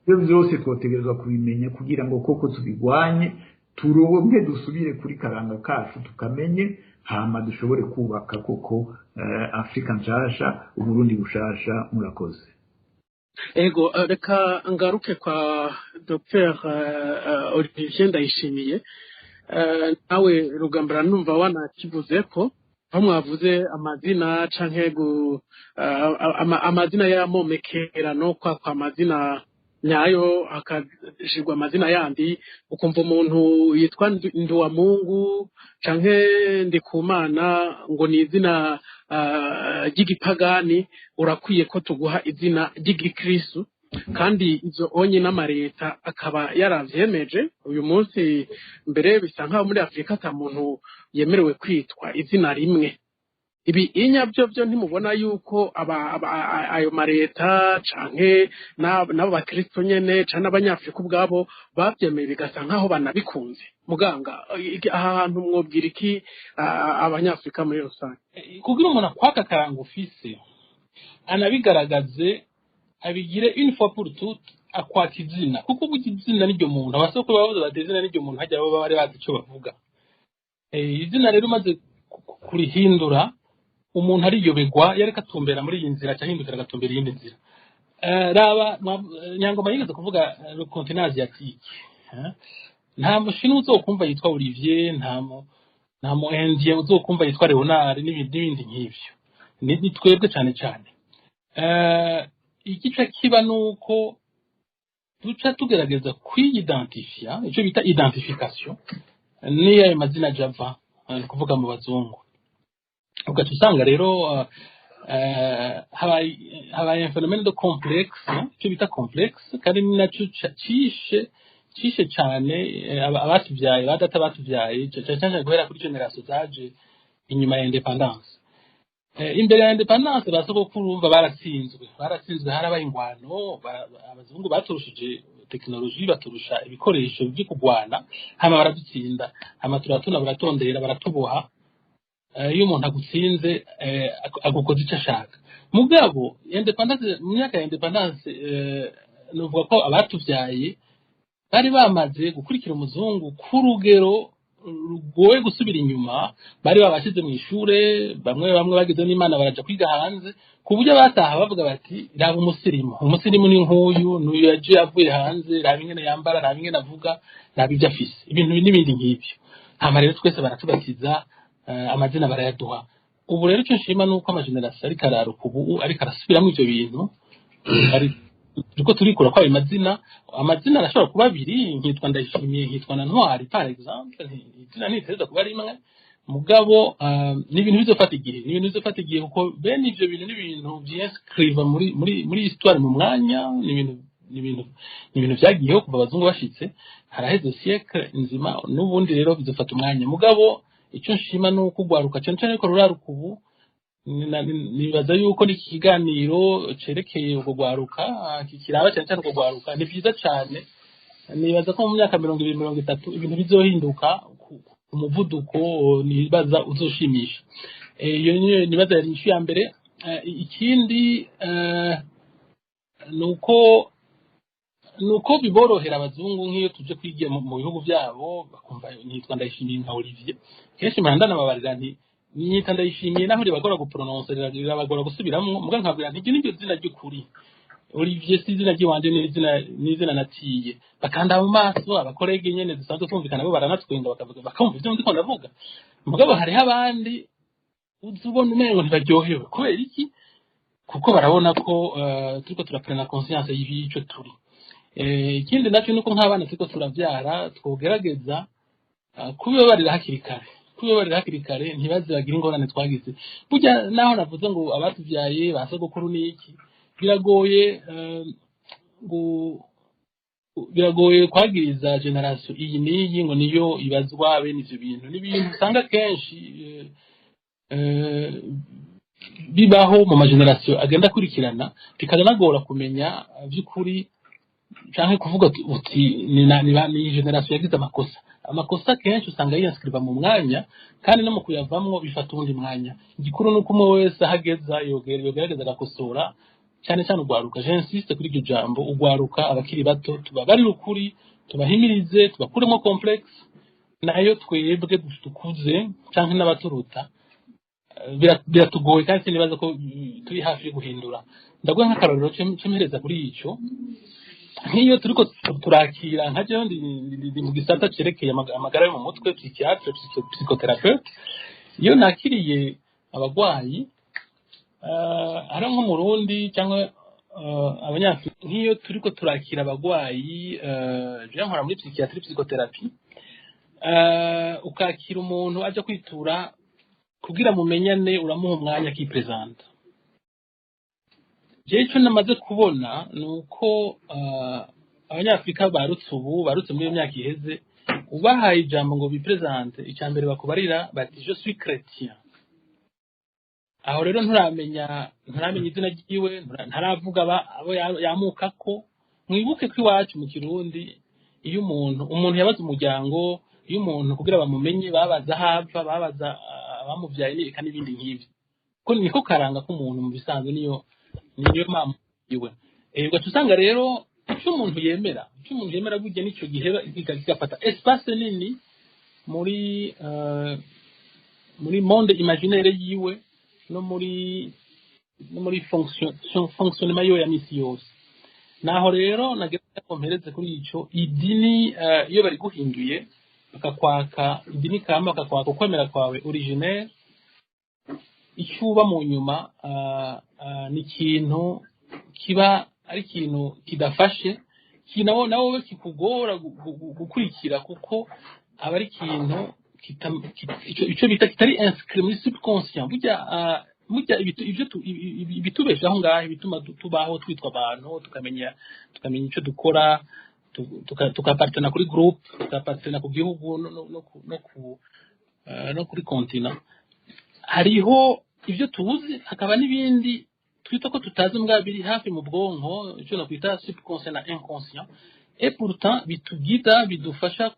Ibyo byose twotegerezwa kubimenya kugira ngo koko tubigwanye, turonke dusubire kuri karanga kacu, tukamenye, hama dushobore kubaka koko Afrika nshasha, Uburundi bushasha. Murakoze. Ego, reka ngaruke kwa Dr Olivier Ndayishimiye. Nawe Rugambara, numva wanakivuze ko aho mwavuze amazina canke amazina y'amomekerano kwa amazina nyayo hakashirwa amazina yandi, ukumva umuntu yitwa Nduwamungu canke Ndikumana ngo ni izina ry'igipagani, urakwiye ko tuguha izina ry'igikristu. Kandi izo onye n'amareta akaba yaravyemeje. Uyu munsi mbere bisa nkaho muri Afurika ata muntu yemerewe kwitwa izina rimwe. Ibi inya byo ntimubona yuko ayo mareta canke n'abo bakristo nyene canke n'abanyafurika ubwabo bavyemeye, bigasa nkaho banabikunze? Muganga, aha hantu mwobwira iki abanyafurika muri rusange? Kugira umuntu akwaka akaranga ufise, anabigaragaze, abigire une fois pour toutes, akwaka izina, kuko burya izina n'iryo muntu. Abasoko bavuze bati izina n'iryo muntu, hajya baba bari bazi icyo bavuga. Izina rero umaze kurihindura, umuntu ariyoberwa. Yareka atumbera muri iyi nzira, aca ahindukira agatumbera iyindi nzira. Raba Nyangoma yigeze kuvuga le continent asiatique, nta Mushinwa uzokumva yitwa Olivier, nta mu Indien uzokumva yitwa Leonard, n'ibindi n'ibindi nk'ivyo. Ni twebwe cyane cyane. Igice kiba nuko duca tugerageza kwiyidentifia, icyo bita identification, niyo ayo mazina java, ni ukuvuga mu bazungu. Ugaca usanga rero habaye un phénomène de complexe, icyo bita complexe, kandi ni nacyo cishe cyane abatuvyaye, ba data batuvyaye, cane cyane guhera kuri génération zaje inyuma ya indépendance. Imbere ya indépendance, ba sogokuru urumva baratsinzwe, harabaye ingwano, abazungu baturushije technologie, baturusha ibikoresho byo kugwana, hama baradutsinda, hama turatuna, baratondera, baratuboha. Iyo umuntu agutsinze, agukoza icyo ashaka. Mugabo indépendance, mu myaka ya indépendance, nuvuga ko abatuvyaye bari bamaze gukurikira umuzungu ku rugero rugoye gusubira inyuma. Bari babashyize mu ishure, bamwe bamwe bagize n'Imana baraja kwiga hanze, ku buryo bataha bavuga bati: "Raba umusirimu, umusirimu ni nk'uyu, n'uyu yaje avuye hanze, raba ingene yambara, raba ingene avuga, raba ibyo afise," ibintu n'ibindi nk'ibyo. Hama rero twese baratubatiza, amazina barayaduha. Ubu rero icyo nshima ni uko ama générations ariko araruka ubu, ariko arasubiramo ivyo bintu, ari turiko turikura ko ayo mazina. Amazina arashobora kuba abiri, nkitwa Ndayishimiye, nkitwa na Ntwari par exemple. Izina ntitegerezwa kuba rimwe. Mugabo ni ibintu bizofata igihe, ni ibintu bizofata igihe, kuko bene ivyo bintu ni ibintu vyinscriva muri histoire mu mwanya. Ni ibintu vyagiyeho kuva abazungu bashitse, haraheze siècle nzima. N'ubundi rero bizofata umwanya. Mugabo icyo nshima ni uko ugwaruka cyane cyane ariko ruraruka ubu, nibaza yuko n'iki kiganiro cerekeye urwo rwaruka, kiraba cyane cyane urwo rwaruka, ni byiza cyane. Nibaza ko mu myaka 20, 30, ibintu bizohinduka ku muvuduko nibaza uzoshimisha. Iyo niyo nibaza yari inyishu ya mbere. Ikindi ni uko biborohera abazungu, nk'iyo tuje kwigira mu bihugu byabo, bakumva nitwa Ndayishimiye nka Olivier. Kenshi mpora ndanababarira nti nyita Ndayishimiye, naho ribagora gupronounce, rirabagora gusubiramwo, muga nkabwira nti iryo niryo zina ry'ukuri, Olivier si izina ry'iwanje, ni izina natiye. Bakanda mu maso aba collègues nyene dusanzwe twumvikana, bo baranatwenga, bakavuga, bakumva ivyo ndiko ndavuga. Mugabo hariho abandi uza ubona umengo ntibaryohewe. Kubera iki? Kuko barabona ko turiko turaprena conscience y'ico turi. Ikindi nacyo nuko nk'abana turiko turavyara twogerageza kubibabarira hakiri kare, kubibabarira hakiri kare, ntibaze bagire ingorane twagize. Burya naho navuze ngo abatuvyaye, ba sogokuru n'iki, biragoye kwagiriza génération iyi n'iyi ngo niyo ibazwa bene ivyo bintu. Ni ibintu usanga kenshi bibaho mu ma générations agenda akurikirana, bikanagora kumenya vy'ukuri canke kuvuga uti ni génération yagize amakosa. Amakosa kenshi usanga yiyanscriva mu mwanya, kandi no mu kuyavamwo bifata uwundi mwanya. Igikuru ni uko umwe wese ahageza yogerageza agakosora, cyane cyane ugwaruka. J'insiste kuri iryo jambo ugwaruka, abakiri bato, tubabarire ukuri, tubahimirize, tubakuremo complexe. Nayo twebwe dukuze canke n'abaturuta biratugoye, kandi sinibaza ko turi hafi yo guhindura. Ndaguha nk'akarorero cempereza kuri ico. Nk'iyo turiko turakira, nka jewe ndi mu gisata cerekeye amagara yo mu mutwe, psychiatre, psychothérapeute, iyo nakiriye abagwayi ari nko mu Burundi cyangwa abanyafurika, nk'iyo turiko turakira abagwayi, jewe nkora muri psychiatrie psychothérapie, ukakira umuntu aja kwitura kugira mumenyane, uramuha umwanya akipresenta. Jewe ico namaze kubona ni uko abanyafurika barutse ubu, barutse muri iyo myaka iheze, ubahaye ijambo ngo bipresente, icya mbere bakubarira bati: "Je suis chrétien." Aho rero nturamenya izina ryiwe, ntaravuga abo yamukako. Mwibuke ko iwacu mu Kirundi, iyo umuntu yabaza umuryango, iyo umuntu kugira bamumenye babaza aho ava, babaza abamuvyaye eka n'ibindi nk'ivyo, ko niko karanga k'umuntu mu bisanzwe, niyo mpamvu iwe. Ugaca usanga rero icyo umuntu yemera burya nicyo gihe kigafata espace nini muri monde imaginaire yiwe no muri fonctionnement yiwe ya misi yose. Naho rero nagira ngo mpereze kuri ico idini, iyo bari guhinduye bakakwaka idini kama, bakakwaka ukwemera kwawe originaire, icyo uba mu nyuma ni ikintu kiba ari ikintu kidafashe, nawe kikugora gukurikira, kuko aba ari ikintu ico bita kitari inscrit muri subconscient. Burya ibyo ibitubeshaho ngaho, ibituma tubaho twitwa abantu, tukamenya icyo dukora, tukapartena kuri groupe, tukapartena ku gihugu no kuri continent, hariho ibyo tuzi, hakaba n'ibindi twita ko tutazi mbwa biri hafi mu bwonko, icyo nakwita subconscient na inconscient, et pourtant bitugida, bidufasha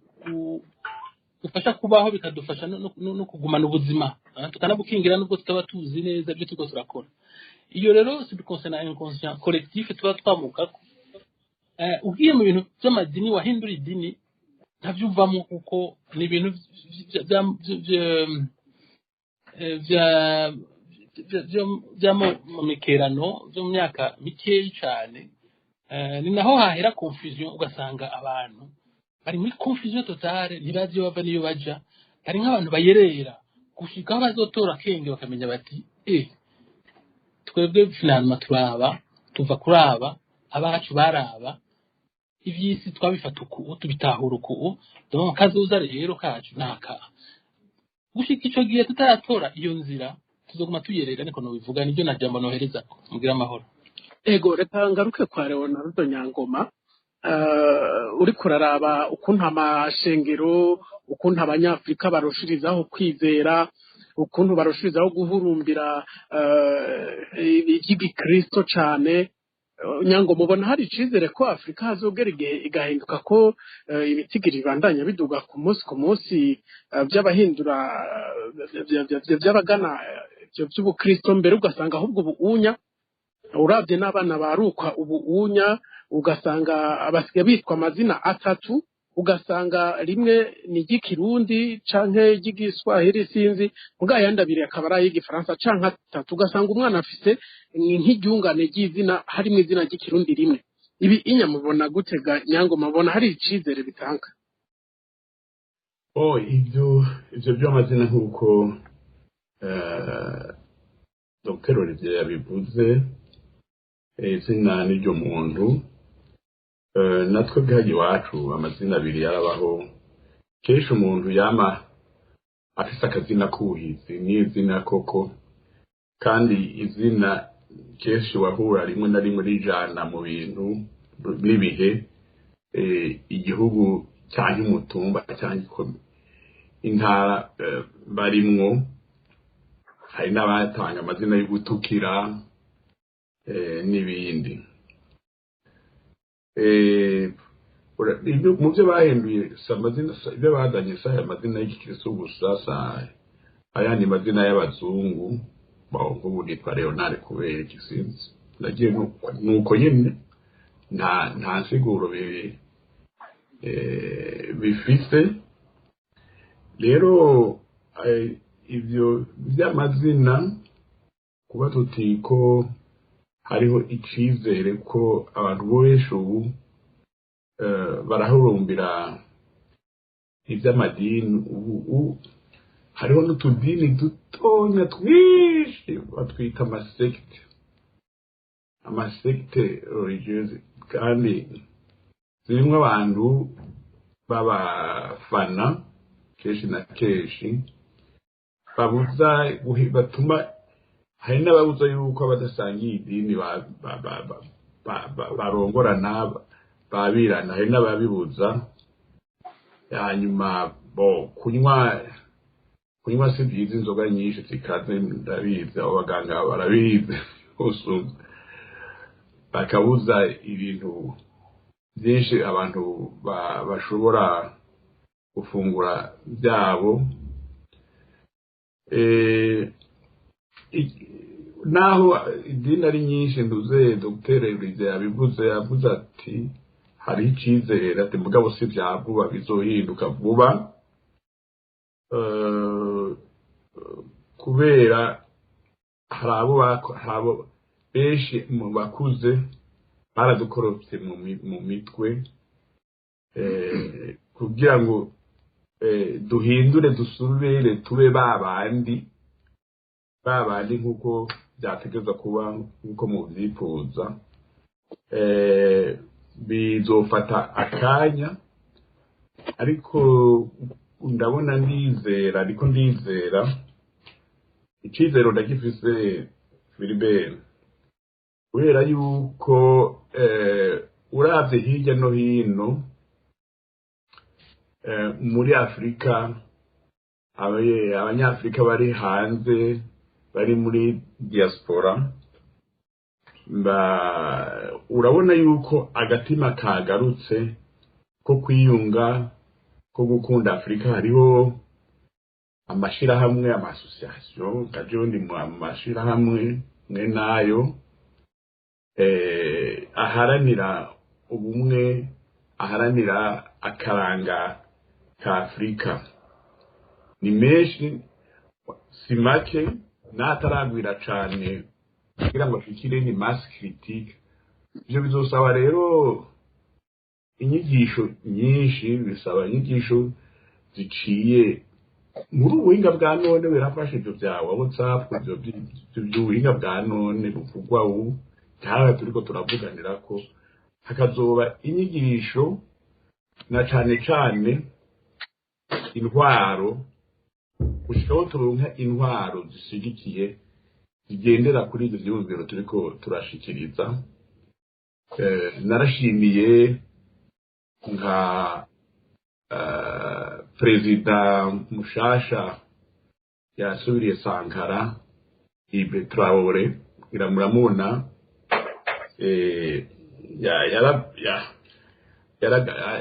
dufasha kubaho, bikadufasha no kugumana ubuzima, tukanabukingira nubwo tutaba tuzi neza ibyo turiko turakora. Iyo rero subconscient na inconscient collectif tuba twamukako, ugiye mu bintu by'amadini, wahindura idini, ntavyo uvamo, kuko ni ibintu vya mu mikerano byo mu myaka mikeyi cane. Ni naho hahera confusion, ugasanga abantu bari muri confusion totale, ntibazi iyo bava n'iyo baja, hari nk'abantu bayerera gushika aho bazotora akenge bakamenya bati: "Eh, twebwe finalement turaba tuva kuri aba, abacu baraba ivy'isi, twabifata uku, tubitahura uku, donc kazoza rero kacu naka." Gushika ico gihe tutaratora iyo nzira, tuzoguma tuyerera. Niko nobivuga, niryo na jambo noherezako. Mugira amahoro. Ego, reka ngaruke kwa Leonardo Nyangoma. Uriko uraraba ukuntu amashengero, ukuntu abanyafurika barushirizaho kwizera, ukuntu barushirizaho guhurumbira iby'igikristo cane, Nyangoma, ubona hari icizere ko Afurika hazogera igihe igahinduka, ko ibitigiri bibandanya biduga ku munsi ku munsi, by'abahindura, by'abagana ivyo by'ubukristo, mbere ugasanga ahubwo ubu unya uravye n'abana baruka ubu unya ugasanga basigaye bitwa amazina atatu, ugasanga rimwe ni iry'ikirundi canke iry'igiswahili sinzi, muga ayandi abiri akaba ari ay'igifaransa canke atatu, ugasanga umwana afise nk'iryungane ry'izina harimwo izina ry'ikirundi rimwe? Ibi inya mubona gutega, Nyangoma? Mubona hari icizere bitanga? Oh, ivyo by'amazina, nk'uko Dr Olivier yabivuze, izina n'iryo muntu. Natwe bwaje iwacu amazina abiri yarabaho. Kenshi umuntu yama afise akazina k'ubuhizi n'izina koko, kandi izina kenshi wahura rimwe na rimwe rijana mu bintu n'ibihe, igihugu cyangwa umutumba cyangwa intara barimwo. Hari n'abatanga amazina yo gutukira n'ibindi. Mu byo bahinduye si amazina, ibyo bazanye si aya mazina y'igikristo gusa, si ayandi mazina y'abazungu. Ubu nitwa Leonard kubera iki? Sinzi, nagiye nuko nyine, nta nsiguro bifise. Rero ibyo by'amazina, kuba tuti ko hariho icizere ko abantu benshi ubu barahurumbira iby'amadini, ubu hariho n'utudini dutonya twinshi batwita amasectes, amasectes religieuses, kandi zirimo abantu b'abafana kenshi na kenshi babuza, batuma hari n'ababuza yuko abadasangiye idini barongorana, babirana, hari n'ababibuza. Hanyuma bo kunywa si byiza, inzoga nyinshi zikaze, ndabizi, abo baganga barabizi, bakabuza ibintu byinshi abantu bashobora gufungura byabo. Naho idini ari nyinshi, nduze Dr Olivier yabivuze, yavuze ati hariho icyizere, ati mugabo si bya vuba, bizohinduka vuba, kubera hari abo benshi mu bakuze baradukorofye mu mitwe, kugira ngo duhindure, dusubire tube babandi babandi nk'uko byategereza kuba, nk'uko mubyifuza, bizofata akanya. Ariko ndabona, ndizera, ariko ndizera, icyizero ndagifise, Philibert, kubera yuko uravye hirya no hino muri Afurika, Abanyafurika bari hanze, bari muri diaspora, urabona yuko agatima kagarutse ko kwiyunga, ko gukunda Afurika. Hariho amashirahamwe, ama associations, nka ndi mu mashirahamwe mwe nayo aharanira ubumwe, aharanira akaranga ka Afurika. Ni menshi, si make, n'ataragwira cane kugira ngo ashikire ni masse critique. Ivyo bizosaba rero inyigisho nyinshi, bisaba inyigisho ziciye muri ubuhinga bwa none. Birafasha ivyo bya WhatsApp, ivyo by'ubuhinga bwa none buvugwa ubu cyangwa turiko turavuganira ko hakazoba inyigisho, na cane cane intwaro, gushikaho turonka intwaro zishigikiye, zigendera kuri ivyo vyiyumviro turiko turashikiriza. Narashimiye nka perezida mushasha yasubiriye Sankara, Ibe Traore, ngira muramubona,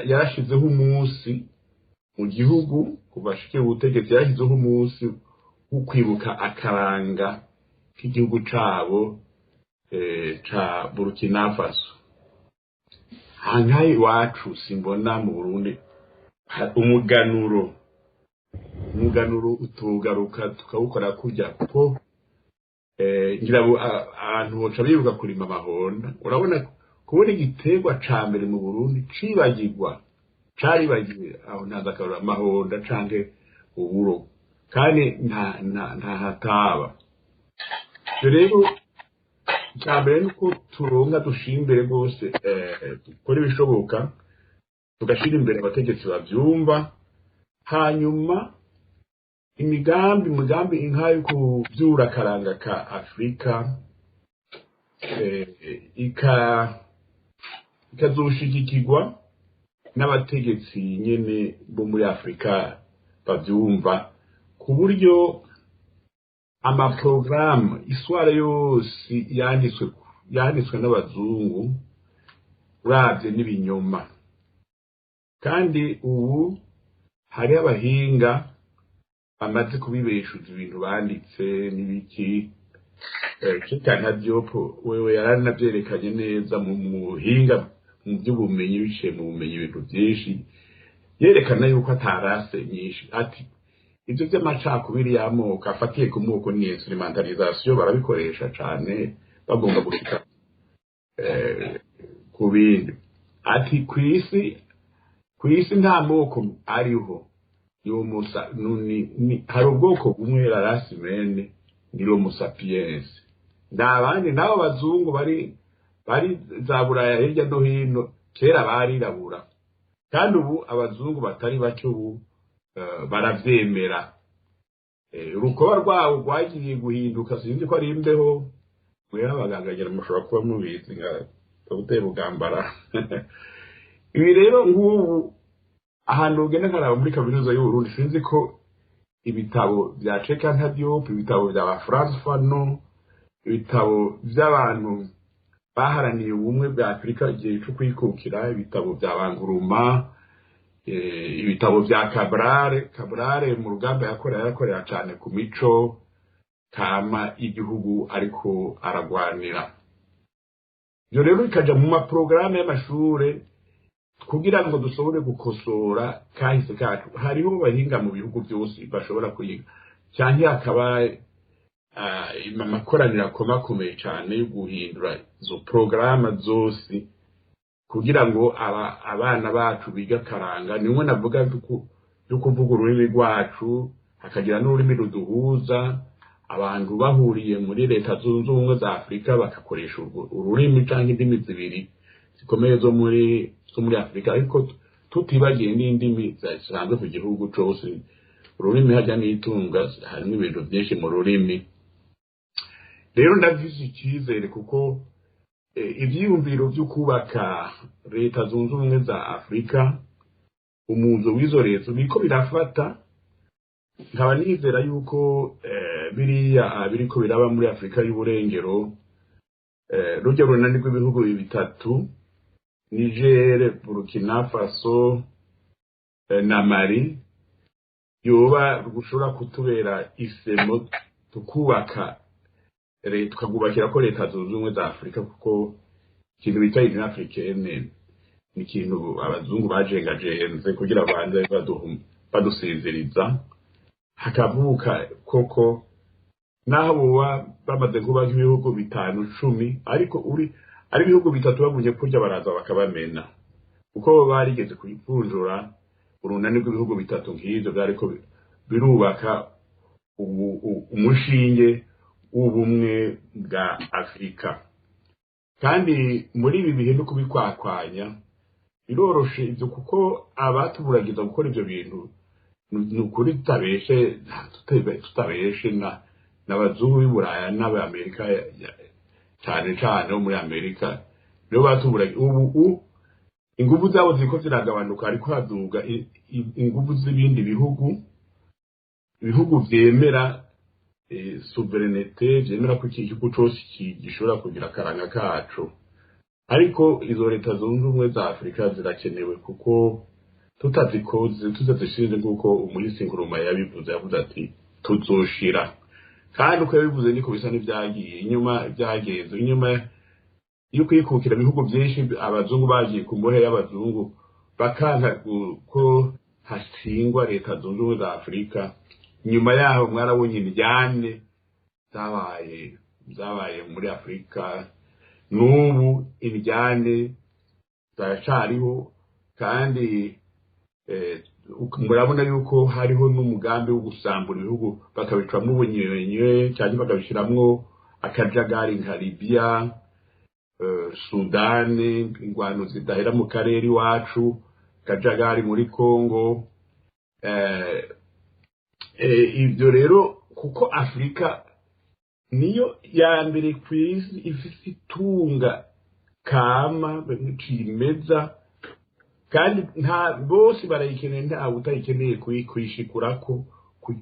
yarashizeho umunsi mu gihugu kuva ashikiye ubutegetsi, yarashyizeho umunsi wo kwibuka akaranga k'igihugu cabo ca Burkina Faso. Hankaye iwacu simbona mu Burundi umuganuro utugaruka tukawukora kurya, kuko ngira ngo abantu boca bibuka kurima amahonda. Urabona kubona igiterwa ca mbere mu Burundi cibagirwa, caribagiwe, aho ntazi akarora amahonda canke uburo, kandi nta hataba. Ivyo rero, icya mbere ni uko turonka dushira imbere rwose, dukora ibishoboka tugashira imbere abategetsi bavyumva, hanyuma imigambi inka yo kuvyura akaranga ka Afurika ikazoshigikirwa n'abategetsi nyene bo muri Afurika bavyumva, ku buryo amaporogaramu, histoire yose yanditswe n'abazungu, uravye n'ibinyoma. Kandi ubu hari abahinga bamaze kubibeshuza ibintu banditse n'ibiki. Cheikh Anta Diop wewe yaranavyerekanye neza mu muhinga mu by'ubumenyi, biciye mu bumenyi, ibintu byinshi yerekana yuko atarase nyinshi, ati ibyo by'amacakubiri y'amoko afatiye ku moko ni instrumentalisation, barabikoresha cane bagomba gushika ku bindi. Ati kw'isi nta moko ariho, hari ubwoko bumwe, la race humaine, ni l'homo sapiens, nta bandi. N'abo bazungu bari za Buraya hirya no hino kera barirabura, kandi ubu abazungu batari bake ubu baravyemera. Urukoba rwabo rwagiye guhinduka, sinzi ko ari imbeho. Mwera abaganga ngira mushobora kuba mubizi nka Dr Rugambara. Ibi rero nk'ubu ahantu ugenda nkaraba muri Kaminuza y'Uburundi, sinzi ko ibitabo bya Cheikh Anta Diop, ibitabo bya ba Frantz Fanon, ibitabo by'abantu baharaniye ubumwe bwa Afurika igihe cyo kwikukira, ibitabo bya ba Nkrumah, ibitabo bya Cabral. Cabral mu rugamba yakorera, yarakorera cyane ku mico kama y'igihugu ariko aragwanira. Ibyo rero bikaja mu maporogaramu y'amashure kugira ngo dushobore gukosora kahise kacu. Hariho abahinga mu bihugu byose bashobora kuyiga, cyangwa hakaba amakoraniro akomakomeye cyane yo guhindura izo porogaramu zose kugira ngo abana bacu biga akaranga. Nimwe navuga byo kuvuga ururimi rwacu, hakagira n'ururimi ruduhuza, abantu bahuriye muri Leta Zunze Ubumwe za Afurika bagakoresha ururimi cyangwa indimi zibiri zikomeye zo muri Afurika, ariko tutibagiye n'indimi zisanzwe ku gihugu cyose. Ururimi hajya n'itunga, harimo ibintu byinshi mu rurimi. Rero ndafise icyizere kuko ibyiyumviro byo kubaka Leta Zunze Ubumwe za Afurika, umuzo w'izo leta biriko birafata. Nkaba nizera yuko biriya biriko biraba muri Afurika y'Uburengero, rujya runani rw'ibihugu bitatu, Niger, Burkina Faso na Mali, yoba rushobora kutubera isemo, tukubaka leta, tukagubakira ko Leta Zunze Ubumwe za Afurika, kuko ikintu bita Union Africaine ni ikintu abazungu bajengajenze kugira banze badusinziriza, hakavuka koko naho boba bamaze kuba nk'ibihugu bitanu, 10, ariko uri ari ibihugu bitatu bagumye kurya baraza bakabamena, kuko barigeze kuvunjura urunani rw'ibihugu bitatu nk'ivyo byariko birubaka umushinge w'ubumwe bwa Afurika. Kandi muri ibi bihe no kubikwakwanya biroroshe ibyo, kuko abatuburagiza gukora ibyo bintu ni ukuri tutabeshe n'abazungu b'i Buraya n'Abamerika, cyane cyane bo muri Amerika nibo batuburagiza. Ubu ingufu zabo ziriko ziragabanuka, ariko haduga ingufu z'ibindi bihugu, ibihugu vyemera souveraineté, vyemera ko iki gihugu cose gishobora kugira akaranga kaco. Ariko izo Leta Zunze Ubumwe za Afurika zirakenewe, kuko tutazikoze, tutazishinze nk'uko umuhisi Nkrumah yabivuze, yavuze ati tuzoshira. Kandi uko yabivuze niko bisa n'ibyagiye inyuma byagenze. Inyuma yo kwikukira, ibihugu byinshi abazungu bagiye ku mbohe y'abazungu bakanka ko hashingwa Leta Zunze Ubumwe za Afurika. Nyuma yaho mwarabonye indyane zabaye muri Afurika. N'ubu indyane ziracariho, kandi murabona yuko hariho n'umugambi wo gusambura ibihugu, bakabicamwo ubunywenye cyangwa bakabishiramwo akajagari nka Libya, Sudani, ingwano zidahera mu karere iwacu, akajagari muri Congo. Ibyo rero kuko Afurika niyo ya mbere ku isi ifise itunga kama cimeza, kandi nta bose barayikeneye, ntawe utayikeneye kuyishikurako,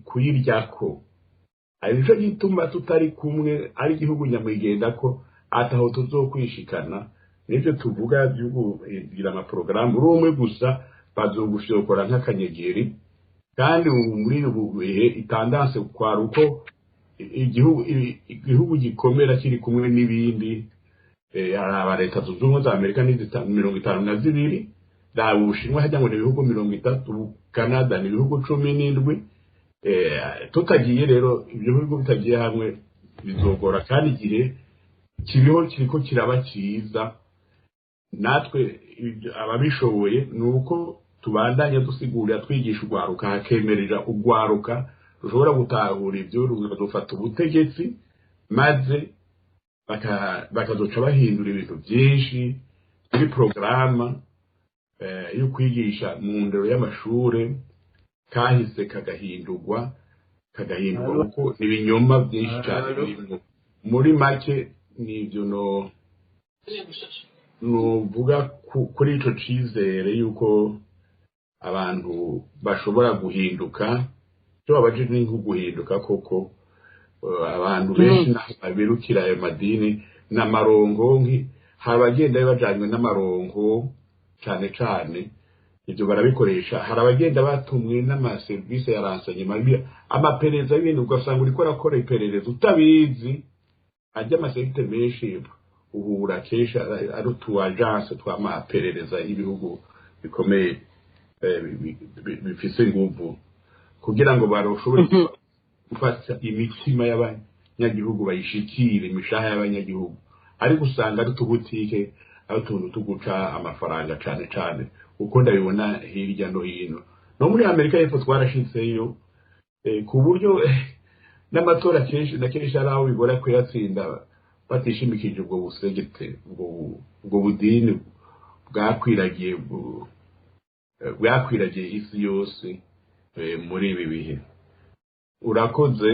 kuyiryako. Ari nico gituma tutari kumwe, ari igihugu nyamwigendako, ataho tuzokwishikana. Nivyo tuvuga vy'ukugira amaporogaramu uri umwe gusa. Bazogufyokora nk'akanyegeri. Kandi ubu muri ubu bihe i tendance kwari uko igihugu gikomera kiri kumwe n'ibindi. Araba Leta Zunze Ubumwe za Amerika ni 52, raba Ubushinwa hajya ngo ni ibihugu 30, Canada ni ibihugu 17. Tutagiye rero, ibyo bihugu bitagiye hamwe bizogora. Kandi igihe kiriho kiriko kiraba cyiza. Natwe ababishoboye ni uko tubandanya dusigurira, twigisha urwaruka, hakemerera urwaruka rushobora gutahura ibyo, rukadufata ubutegetsi, maze bakazoca bahindura ibintu byinshi muri porogaramu yo kwigisha mu ndero y'amashure. Kahise kagahindurwa kuko ibinyoma byinshi cyane birimo. Muri make ni ibyo no nuvuga kuri ico cizere yuko abantu bashobora guhinduka. Icyo babajije ni nko guhinduka koko. Abantu benshi naho babirukira ayo madini n'amarongo, hari abagenda bajanywe n'amarongo cane cane, ibyo barabikoresha. Hari abagenda batumwe n'amaserivisi ya renseignement, amaperereza y'ibintu, ugasanga uriko urakora iperereza utabizi. Ajya ama sectes menshi uhura kenshi ari utu agence tw'amaperereza y'ibihugu bikomeye, bifise inguvu, kugira ngo baroshobore gufata imitima y'abanyagihugu, bayishikire imishaha y'abanyagihugu. Ariko usanga ari utubutike, ari utuntu tuguca amafaranga cane cane, uko ndabibona hirya no hino. No muri Amerika y'Epfo twarashitseyo, ku buryo n'amatora kenshi na kenshi ari aho bigora kuyatsinda batishimikije ubwo busegete, ubwo budini bwakwiragiye isi yose muri ibi bihe. Urakoze.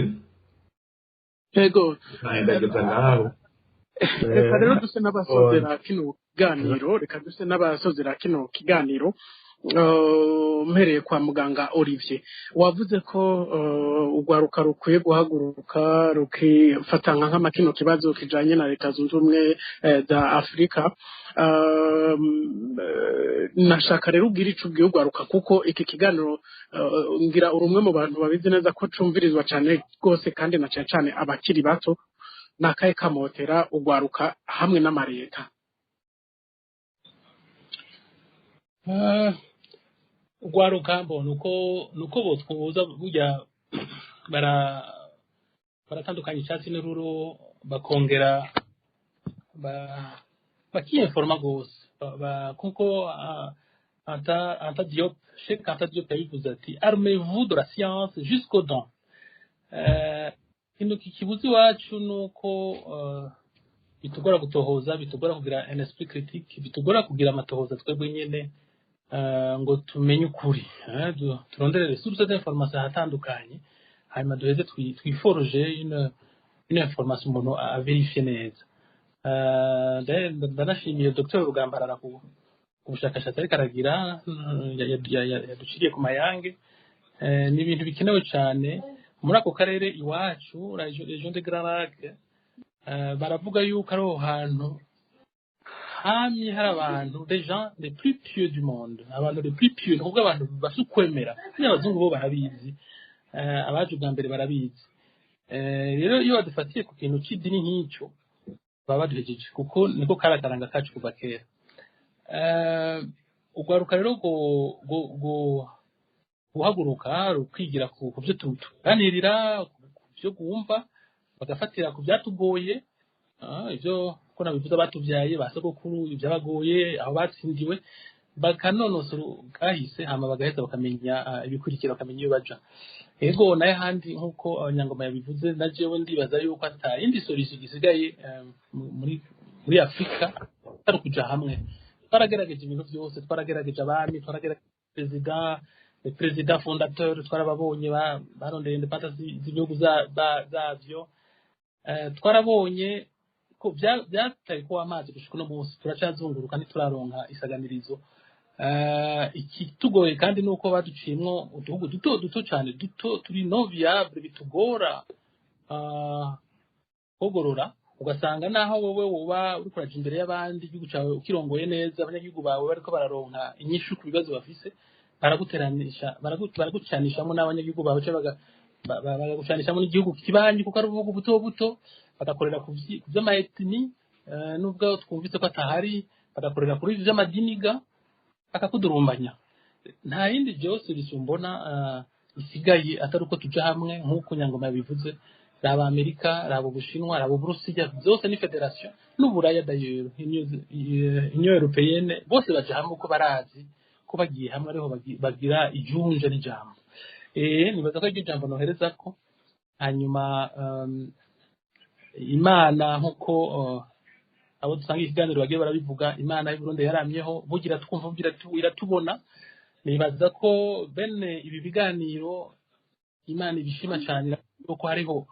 Ego. Ndageza ngaho. Reka rero duse n'abasozera kino kiganiro, reka duse n'abasozera kino kiganiro. Mpereye kwa muganga Olivier, wavuze ko urwaruka rukwiye guhaguruka rukifata nka kino kibazo kijanye na Leta Zunze Ubumwe za Afurika. Nashaka rero ubwira ico ubwiye urwaruka, kuko iki kiganiro ngira uri umwe mu bantu babizi neza ko cumvirizwa cane rwose, kandi na cane cane abakiri bato. Nakaye kamotera urwaruka hamwe n'amareta? Urwaruka mbona uko botwuza burya baratandukanya icyatsi n'ururo, bakongera bakiinforma rwose, kuko Anta Diop, Cheikh Anta Diop yabivuze ati: "Armez-vous de la science jusqu'aux dents." Ikintu kikibuza iwacu ni uko bitugora gutohoza, bitugora kugira un esprit critique, bitugora kugira amatohoza twebwe nyene ngo tumenye ukuri, turondere sources d'information ahatandukanye, hanyuma duheze twiforoje une information umuntu averifye neza. Ndanashimiye Dr Rugambarara ku bushakashatsi ariko aragira, yaduciriye ku mayange. Ni ibintu bikenewe cyane muri ako karere iwacu, région de Grands Lacs. Baravuga yuko ari aho hantu hamye hari abantu, les gens les plus pieux du monde, abantu les plus pieux, ni ukuvuga abantu bafite ukwemera. Hariya abazungu bo barabizi, abaje ubwa mbere barabizi. Rero iyo badufatiye ku kintu c'idini nk'icyo baba baduhejeje, kuko niko kari akaranga kacu kuva kera. Urwaruka rero guhaguruka rukigira ku byo tuganirira, ku byo gwumva, bagafatira ku byatugoye, ibyo ko nabivuze batubyaye ba sogokuru, ibyabagoye, aho batsindiwe, bakanonosora kahise, hama bagaheza bakamenya ibikurikira, bakamenya iyo baja. Ego, nayo ahandi nk'uko Abanyangoma yabivuze, na jewe ndibaza yuko ata yindi solution gisigaye muri Afurika atari ukuja hamwe. Twaragerageje ibintu byose, twaragerageje abami, twaragerageje perezida, perezida fondateur, twarababonye barondeye indépendance z'ibihugu zavyo. Twarabonye ko byataye kuba amazi. Gushika uno munsi turacazunguruka, ntituraronka isaganirizo. Ikitugoye kandi ni uko baduciyemwo uduhugu duto duto cyane, duto turi non viable, bitugora kogorora. Ugasanga naho wowe woba uriko uraja imbere y'abandi, igihugu cawe ukirongoye neza, abanyagihugu bawe bariko bararonka inyishu ku bibazo bafise, baraguteranisha, baragucanishamo n'abanyagihugu bawe, canke bagagucanishamo n'igihugu kibanyi, kuko ari ubuhugu buto buto, bagakorera ku vy'ama ethnies, nubwo twumvise ko atahari, bagakorera kuri vy'amadiniga, bakakudurumbanya. Nta yindi byose bisumbona isigaye atari uko tuja hamwe, nk'uko Nyangoma yabivuze. Raba Amerika, raba Ubushinwa, raba Uburusiya, byose ni fédération, n'Uburaya d'ailleurs, Union européenne, bose baja hamwe uko barazi ko bagiye hamwe ariho bagira ijunja n'ijambo. Nibaza ko iryo jambo noherezako. Hanyuma Imana, nk'uko abo dusanga ikiganiro bagiye barabivuga, Imana y'Uburundi yaramyeho, bugira twumva, bugira iratubona. Nibaza ko bene ibi biganiro Imana ibishima cyane, kuko hariho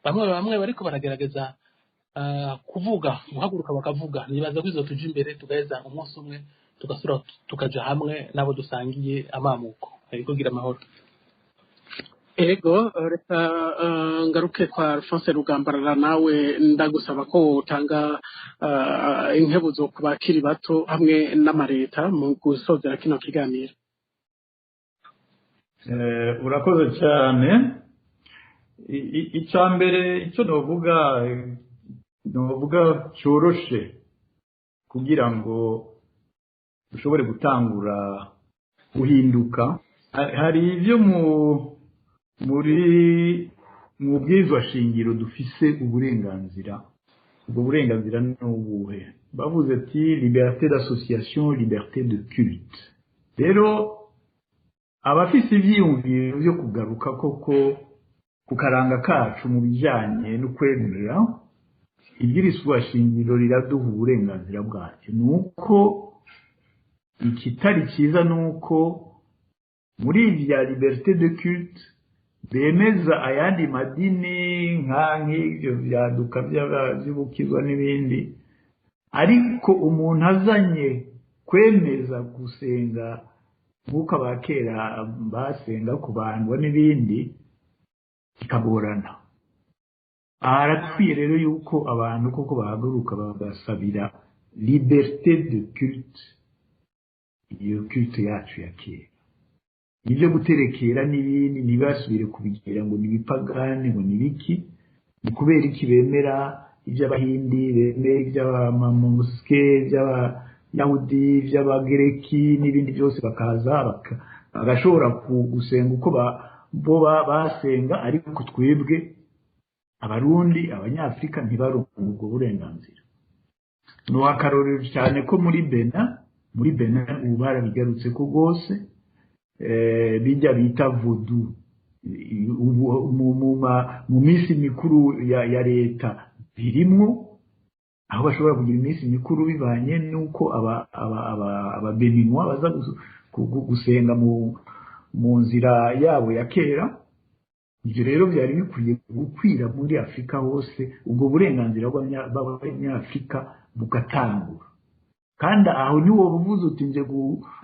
bamwe bamwe bariko baragerageza kuvuga, guhaguruka bakavuga. Nibaza ko izo tuja imbere, tugaheza umunsi umwe tugasura, tukaja hamwe n'abo dusangiye amamuko. Ariko gira amahoro. Ego, reka ngaruke kwa Alphonse Rugambarara. Nawe ndagusaba ko utanga inkebuzo ku bakiri bato hamwe n'amareta mu gusozera kino kiganiro. Urakoze cyane. Icya mbere icyo novuga cyoroshe kugira ngo dushobore gutangura guhinduka, hari ibyo muri mu bwirizwa shingiro dufise uburenganzira. Ubwo burenganzira ni ubuhe? Bavuze ati liberté d'association, liberté de culte. Rero abafise ivyiyumviro vyo kugaruka koko ku karanga kacu mu bijanye no kwemera, ibwirizwa shingiro riraduha uburenganzira bwacyo. Ni uko ikitari cyiza ni uko muri vya liberté de culte bemeza ayandi madini, nk'ibyo byaduka by'ubukizwa n'ibindi, ariko umuntu azanye kwemeza gusenga nk'uko abakera basenga, kubandwa n'ibindi, bikagorana. Harakwiye rero yuko abantu koko bahaguruka bagasabira liberté de culte, iyo culte yacu ya kera. Ibyo guterekera n'ibindi ntibasubire kubigira ngo ni ibipagani, ngo ni ibiki. Ni kubera iki bemera iby'Abahindi, bemera iby'Abamamuske, iby'Abayahudi, iby'Abagereki n'ibindi byose, bakaza bagashobora gusenga uko bo basenga, ariko twebwe Abarundi, Abanyafurika, ntibaronke ubwo burenganzira? Ni akarorero cyane ko muri Benin ubu barabigarutse ko rwose, bijya bita vaudou mu minsi mikuru ya leta birimwo, aho bashobora kugira iminsi mikuru bivanye n'uko Ababeninwa baza gusenga mu nzira yabo ya kera. Ibyo rero byari bikwiye gukwira muri Afurika hose, ubwo burenganzira bw'Abanyafurika bugatangura. Kandi aho niwo buvuze uti nje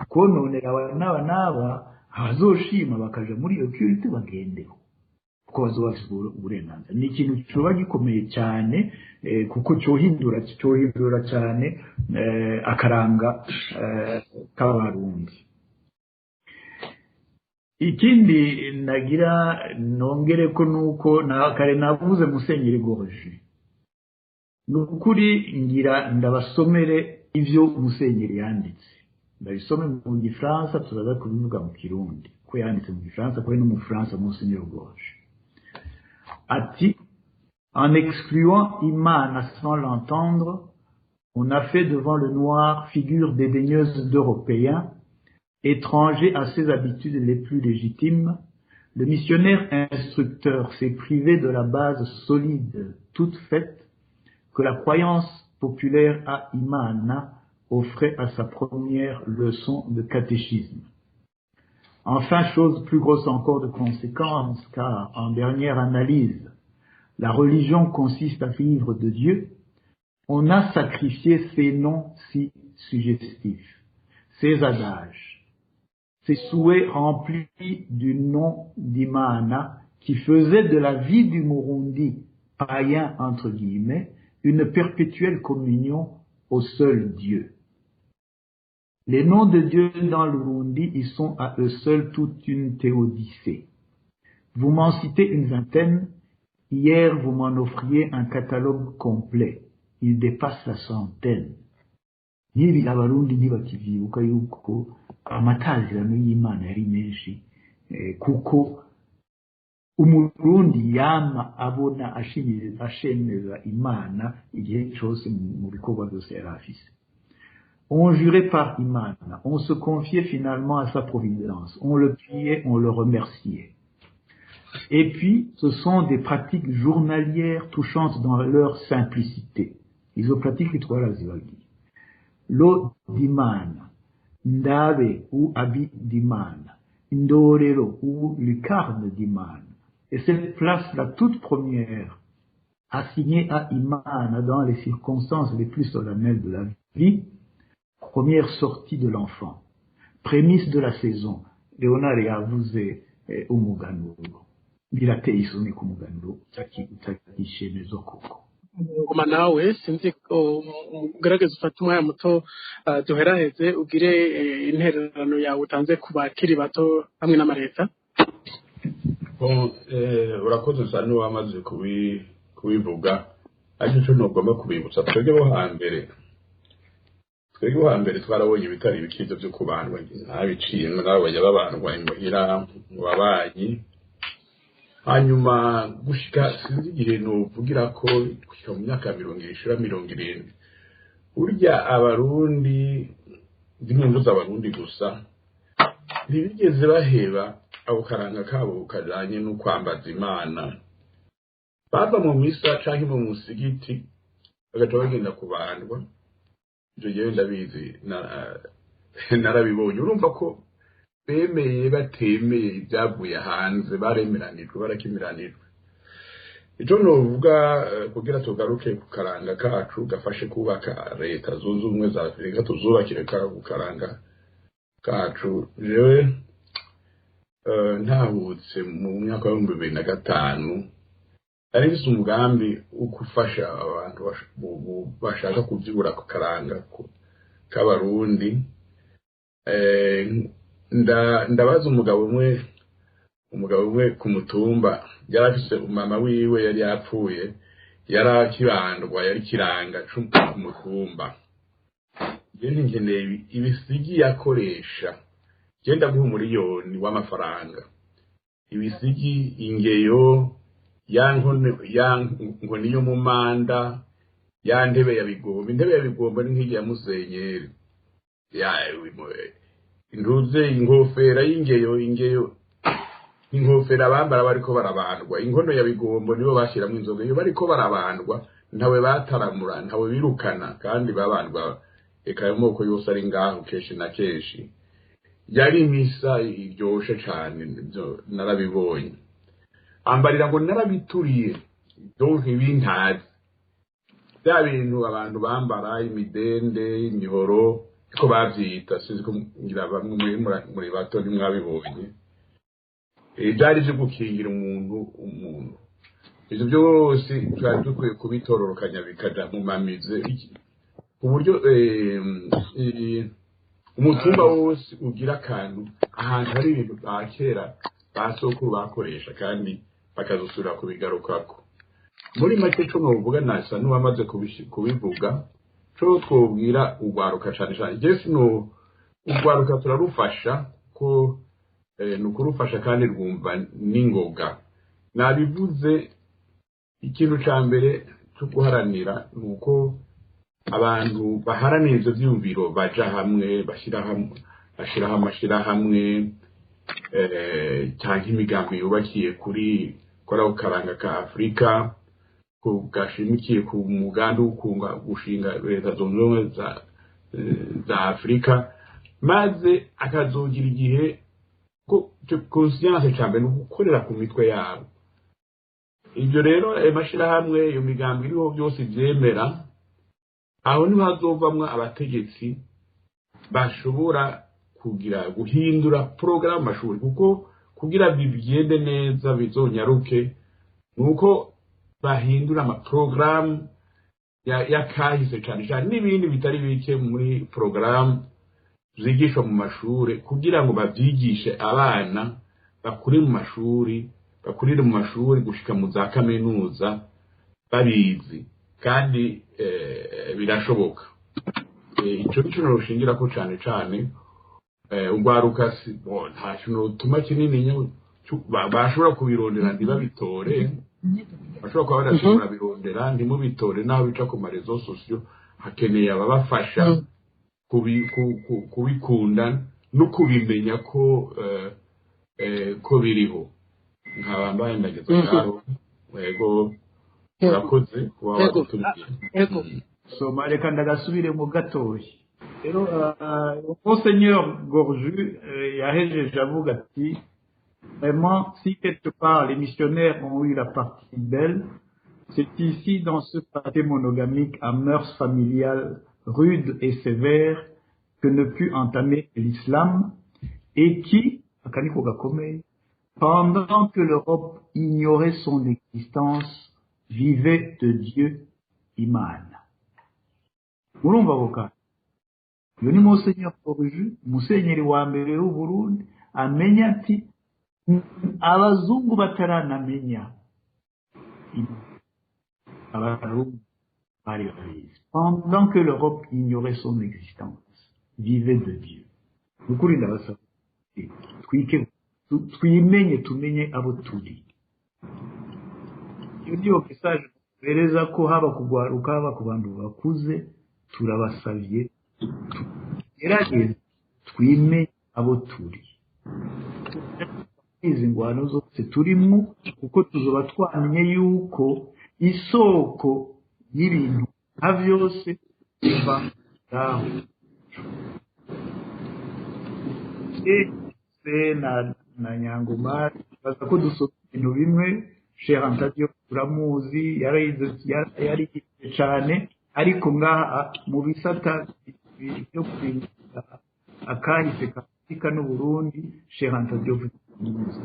kononera aba n'aba n'aba, abazoshima bakaja muri iyo culte bagendeho, kuko bazoba bafite uburenganzira. Ni ikintu kiba gikomeye cyane, kuko cyohindura cyane akaranga k'Abarundi. Ikindi nagira nongere ko nuko na kare navuze Musenyeri Gorge, ni ukuri ngira ndabasomere ivyo Musenyeri yanditse. Ndabisome mu Gifaransa, turaza kubivuga mu Kirundi, ko yanditse mu Gifaransa, ko ari n'Umufaransa Musenyeri Gorge. Ati: "En excluant Imana sans l'entendre, on a fait devant le noir figure dédaigneuse d'Européens, étrangers à ses habitudes les plus légitimes. Le missionnaire instructeur s'est privé de la base solide, toute faite, que la croyance populaire à Imana offrait à sa première leçon de catéchisme. Enfin, chose plus grosse encore de conséquence, car en dernière analyse, la religion consiste à vivre de Dieu, on a sacrifié ces noms si suggestifs, ces adages, ces souhaits remplis du nom d'Imana qui faisait de la vie du Murundi païens entre guillemets, une perpétuelle communion au seul Dieu. Les noms de Dieu dans l'Urundi, ils sont à eux seuls toute une théodicée. Vous m'en citez une vingtaine, hier vous m'en offriez un catalogue complet. Il dépasse la centaine. N'ibi Abarundi ntibakivyibuka yuko amatazirano y'Imana yari menshi, kuko Umurundi yama abona ashemeza Imana igihe cose mu bikorwa byose yari afise. On jurait par Imana, on se confiait finalement à sa providence, on le priait, on le remerciait. Et puis, ce sont des pratiques journalières touchantes dans leur simplicité. Izo pratiques twarazibagiye. L'eau d'Imana, Ndabe ou habit d'Imana, Ndorero ou lucarne d'Imana. Et cette place, la toute première, assignée à Imana dans les circonstances les plus solennelles de la vie, première sortie de l'enfant, prémisse de la saison. Léonard yavuze umuganuro. Birateye isoni ku muganuro utakishemezo koko. Ngoma nawe sinzi ko ugerageza ufate umwanya muto, duheraheze ugire intererano yawe utanze ku bakiri bato hamwe n'amareta. Bon, urakoze, usa n'uwamaze kubivuga, ariko ico ntugomba kubibutsa, twebwe bo hambere twarabonye ibitari ibikizo vyo kubandwa, ntabiciyemwo, nabonye babandwa imuhira mu babanyi. Hanyuma gushika, sinzi igihe novugira ko gushika mu myaka 70 ishira 70, burya Abarundi, zimwe mvuze Abarundi gusa, ntibigeze baheba ako karanga kabo kajanye no kwambaza Imana. Bava mu misa canke mu musigiti bagaca bagenda kubandwa. Ivyo jewe ndabizi, narabibonye. Urumva ko bemeye batemeye ibyavuye hanze, baremeranijwe, barakimiranijwe. Ico novuga, kugira tugaruke ku karanga kacu gafashe kubaka Leta Zunze Ubumwe za Afurika, tuzubakire ku karanga kacu. Jewe ntahutse mu myaka w'2005, nari mfise umugambi wo gufasha abantu bashaka kuvyibura ku karanga k'Abarundi. Ndabaza umugabo umwe ku mutumba, yari afise umama wiwe yari yapfuye, yari akibandwa, yari kiranga ku mutumba. Je nkeneye ibisigi yakoresha, je ndaguha 1 miliyoni w'amafaranga, ibisigi, ingeyo, ya nkoni, ya nkoni yo mu manda, ya ntebe ya bigomba. Intebe ya bigomba ni nk'irya musenyeri, ya ntuze, inkofera y'ingeyo, ingeyo, inkofera bambara bariko barabandwa, inkono ya bigombo nibo bashiramwo inzoga iyo bariko barabandwa. Ntawe bataramura, ntawe birukana, kandi babandwa eka ayo moko yose ari ngaho. Kenshi na kenshi yari imisa iryoshe cane. Ivyo narabibonye. Ambarira ngo narabituriye, donc ibintazi bya bintu abantu bambara, imidende, imihoro, niko bavyita, sinzi ko ngira bamwe muri bato ntimwabibonye. Byari vyo gukingira umuntu. Ivyo byose twari dukwiye kubitororokanya bikaja mu mamize, ku buryo umutumba wose ugira akantu, ahantu hari ibintu bya kera ba sokuru bakoresha, kandi bakazosubira kubigarukako. Muri make, co novuga, nasa n'uwamaze kubivuga. Co twobwira urwaruka cane cane, je sino urwaruka turarufasha ko ni ukurufasha kandi rwumva n'ingoga. Nabivuze, ikintu ca mbere cyo guharanira ni uko abantu baharanira ivyo vyiyumviro baja hamwe, bashira hamwe, bashiraho amashirahamwe canke imigambi yubakiye kuri ako karanga ka Afurika, gashimikiye ku mugambi wo kunga gushinga Leta Zunze Ubumwe za Afurika, maze akazogira igihe ko conscience. Ca mbere ni ugukorera ku mitwe yabo. Ibyo rero, ayo mashirahamwe, iyo migambi iriho, byose vyemera, aho niho hazovamwo abategetsi bashobora kugira guhindura porogaramu amashuri, kuko kugira bigende neza bizonyaruke nuko Bahindura amaporogaramu y'akahise cyane cyane n'ibindi bitari bike muri porogaramu zigishwa mu mashuri, kugira ngo babyigishe abana bakuri mu mashuri, bakurire mu mashuri gushika mu za kaminuza babizi. Kandi birashoboka. Ico nico noshingirako cane cane. Urwaruka nta kintu rutuma kinini, bashobora kubirondera ntibabitore, bashobora kuba badashobora birondera ntimubitore, naho bica ku ma réseaux sociaux. Hakeneye ababafasha kubikunda no kubimenya ko biriho. Nkaba mbaye ndageze ngaho. Yego, urakoze kuba wadutumiye. Soma, reka ndagasubiremo gatoya rero. Monseigneur Gorju yahejeje avuga ati: "Vraiment, si quelque part les missionnaires ont eu la partie belle, c'est ici, dans ce pâté monogamique à mœurs familiales rudes et sévères que ne put entamer l'islam et qui, akaniko gakomeye, pendant que l'Europe ignorait son existence, vivait de Dieu Imana." Murumva ako kantu? Uyu ni Monseigneur Gorju, musenyeri wa mbere w'u Burundi, amenya ati abazungu bataranamenya Abarundi bari babizi. "Pendant que l'Europe ignorait son existence, vivait de Dieu." Ukuri ndabasaba twike, twimenye, tumenye abo turi. Iyo niyo message bereza ko haba kugwaruka, haba ku bantu bakuze, turabasavye tugerageze twimenye abo turi, izi ngwano zose turimwo, kuko tuzoba twamenye yuko isoko y'ibintu nka vyose iva ngaho. Se na Nyangoma baza ko dusoma ibintu bimwe. Cheikh Anta Diop turamuzi, yarize, yarize cyane, ariko ngaha mu bisata byo kwibuka akahise ka Afurika n'Uburundi, Cheikh Anta Diop turamuzi.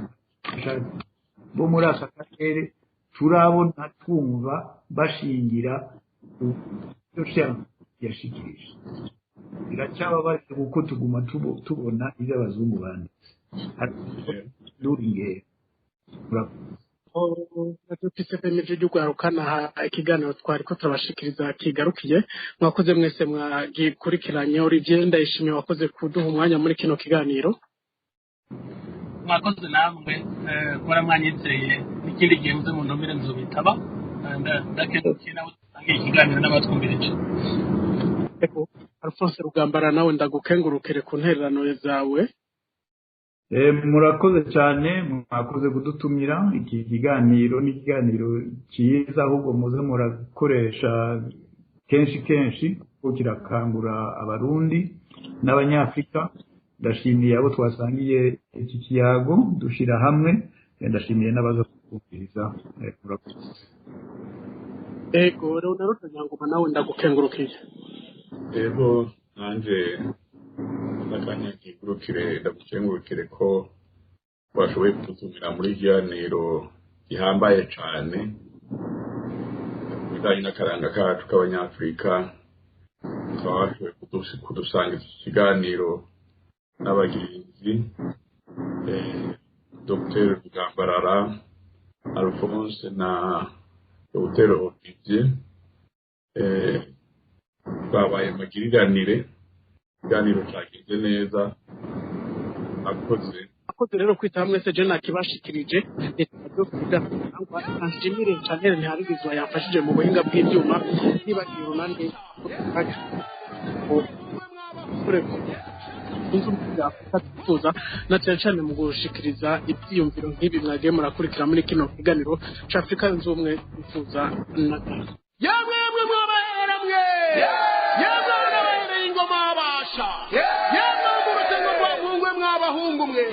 Bo muri aka karere turabona, twumva bashingira ibyo Cheikh yashikirije. Biracyababaje kuko tuguma tubona ibyo abazungu banditse. Duringera. Dufise pemeje ry'urwarukana ikiganiro twari ko turabashikiriza kigarukiye. Mwakoze mwese mwagikurikiranye. Olivier Ndayishimiye, wakoze kuduha umwanya muri kino kiganiro. Mwakoze namwe kubona mwanyizeye. N'ikindi gihe muze mu ntumire nzobitaba. Ndakengurukiye nawe dusangiye ikiganiro n'abatwumvirije. Ego, Alphonse Rugambara, nawe ndagukengurukire ku ntererano zawe. Murakoze cyane, mwakoze kudutumira. Iki kiganiro ni ikiganiro cyiza, ahubwo muze murakoresha kenshi kenshi kuko kirakangura Abarundi n'Abanyafurika. Ndashimiye abo twasangiye iki kiyago dushyira hamwe. Ndashimiye n'abaza kumviriza. Murakoze. Ego, Leonardo Nyangoma, nawe ndagukengurukiye. Ego, nanje n'akanya nkengurukire, ndagukengurukire ko washoboye kudutumira muri kiganiro gihambaye cane ku bijanye n'akaranga kacu k'Abanyafurika, ukaba washoboye kudusangiza iki kiganiro n'abagenzi Dr Rugambarara Alphonse na Dr Olivier. Twabaye magiriranire, ikiganiro cyagenze neza. Akoze. Akoze rero kwita hamwe se je nakibashikirije nshimire Chanel Ntiharigizwa yamfashije mu buhinga bw'ibyuma, nibagiwe urunani inzu tuza na cyane cyane mu gushikiriza ibyiyumviro nk'ibi mwagiye murakurikira muri kino kiganiro c'Afrika Yunze Ubumwe Twifuza. Na yemwe yemwe mwabahera mwe, yemwe n'abahereye ingoma babasha, yemwe mu rusengo rwa Mpungwe mw'abahungu mwe.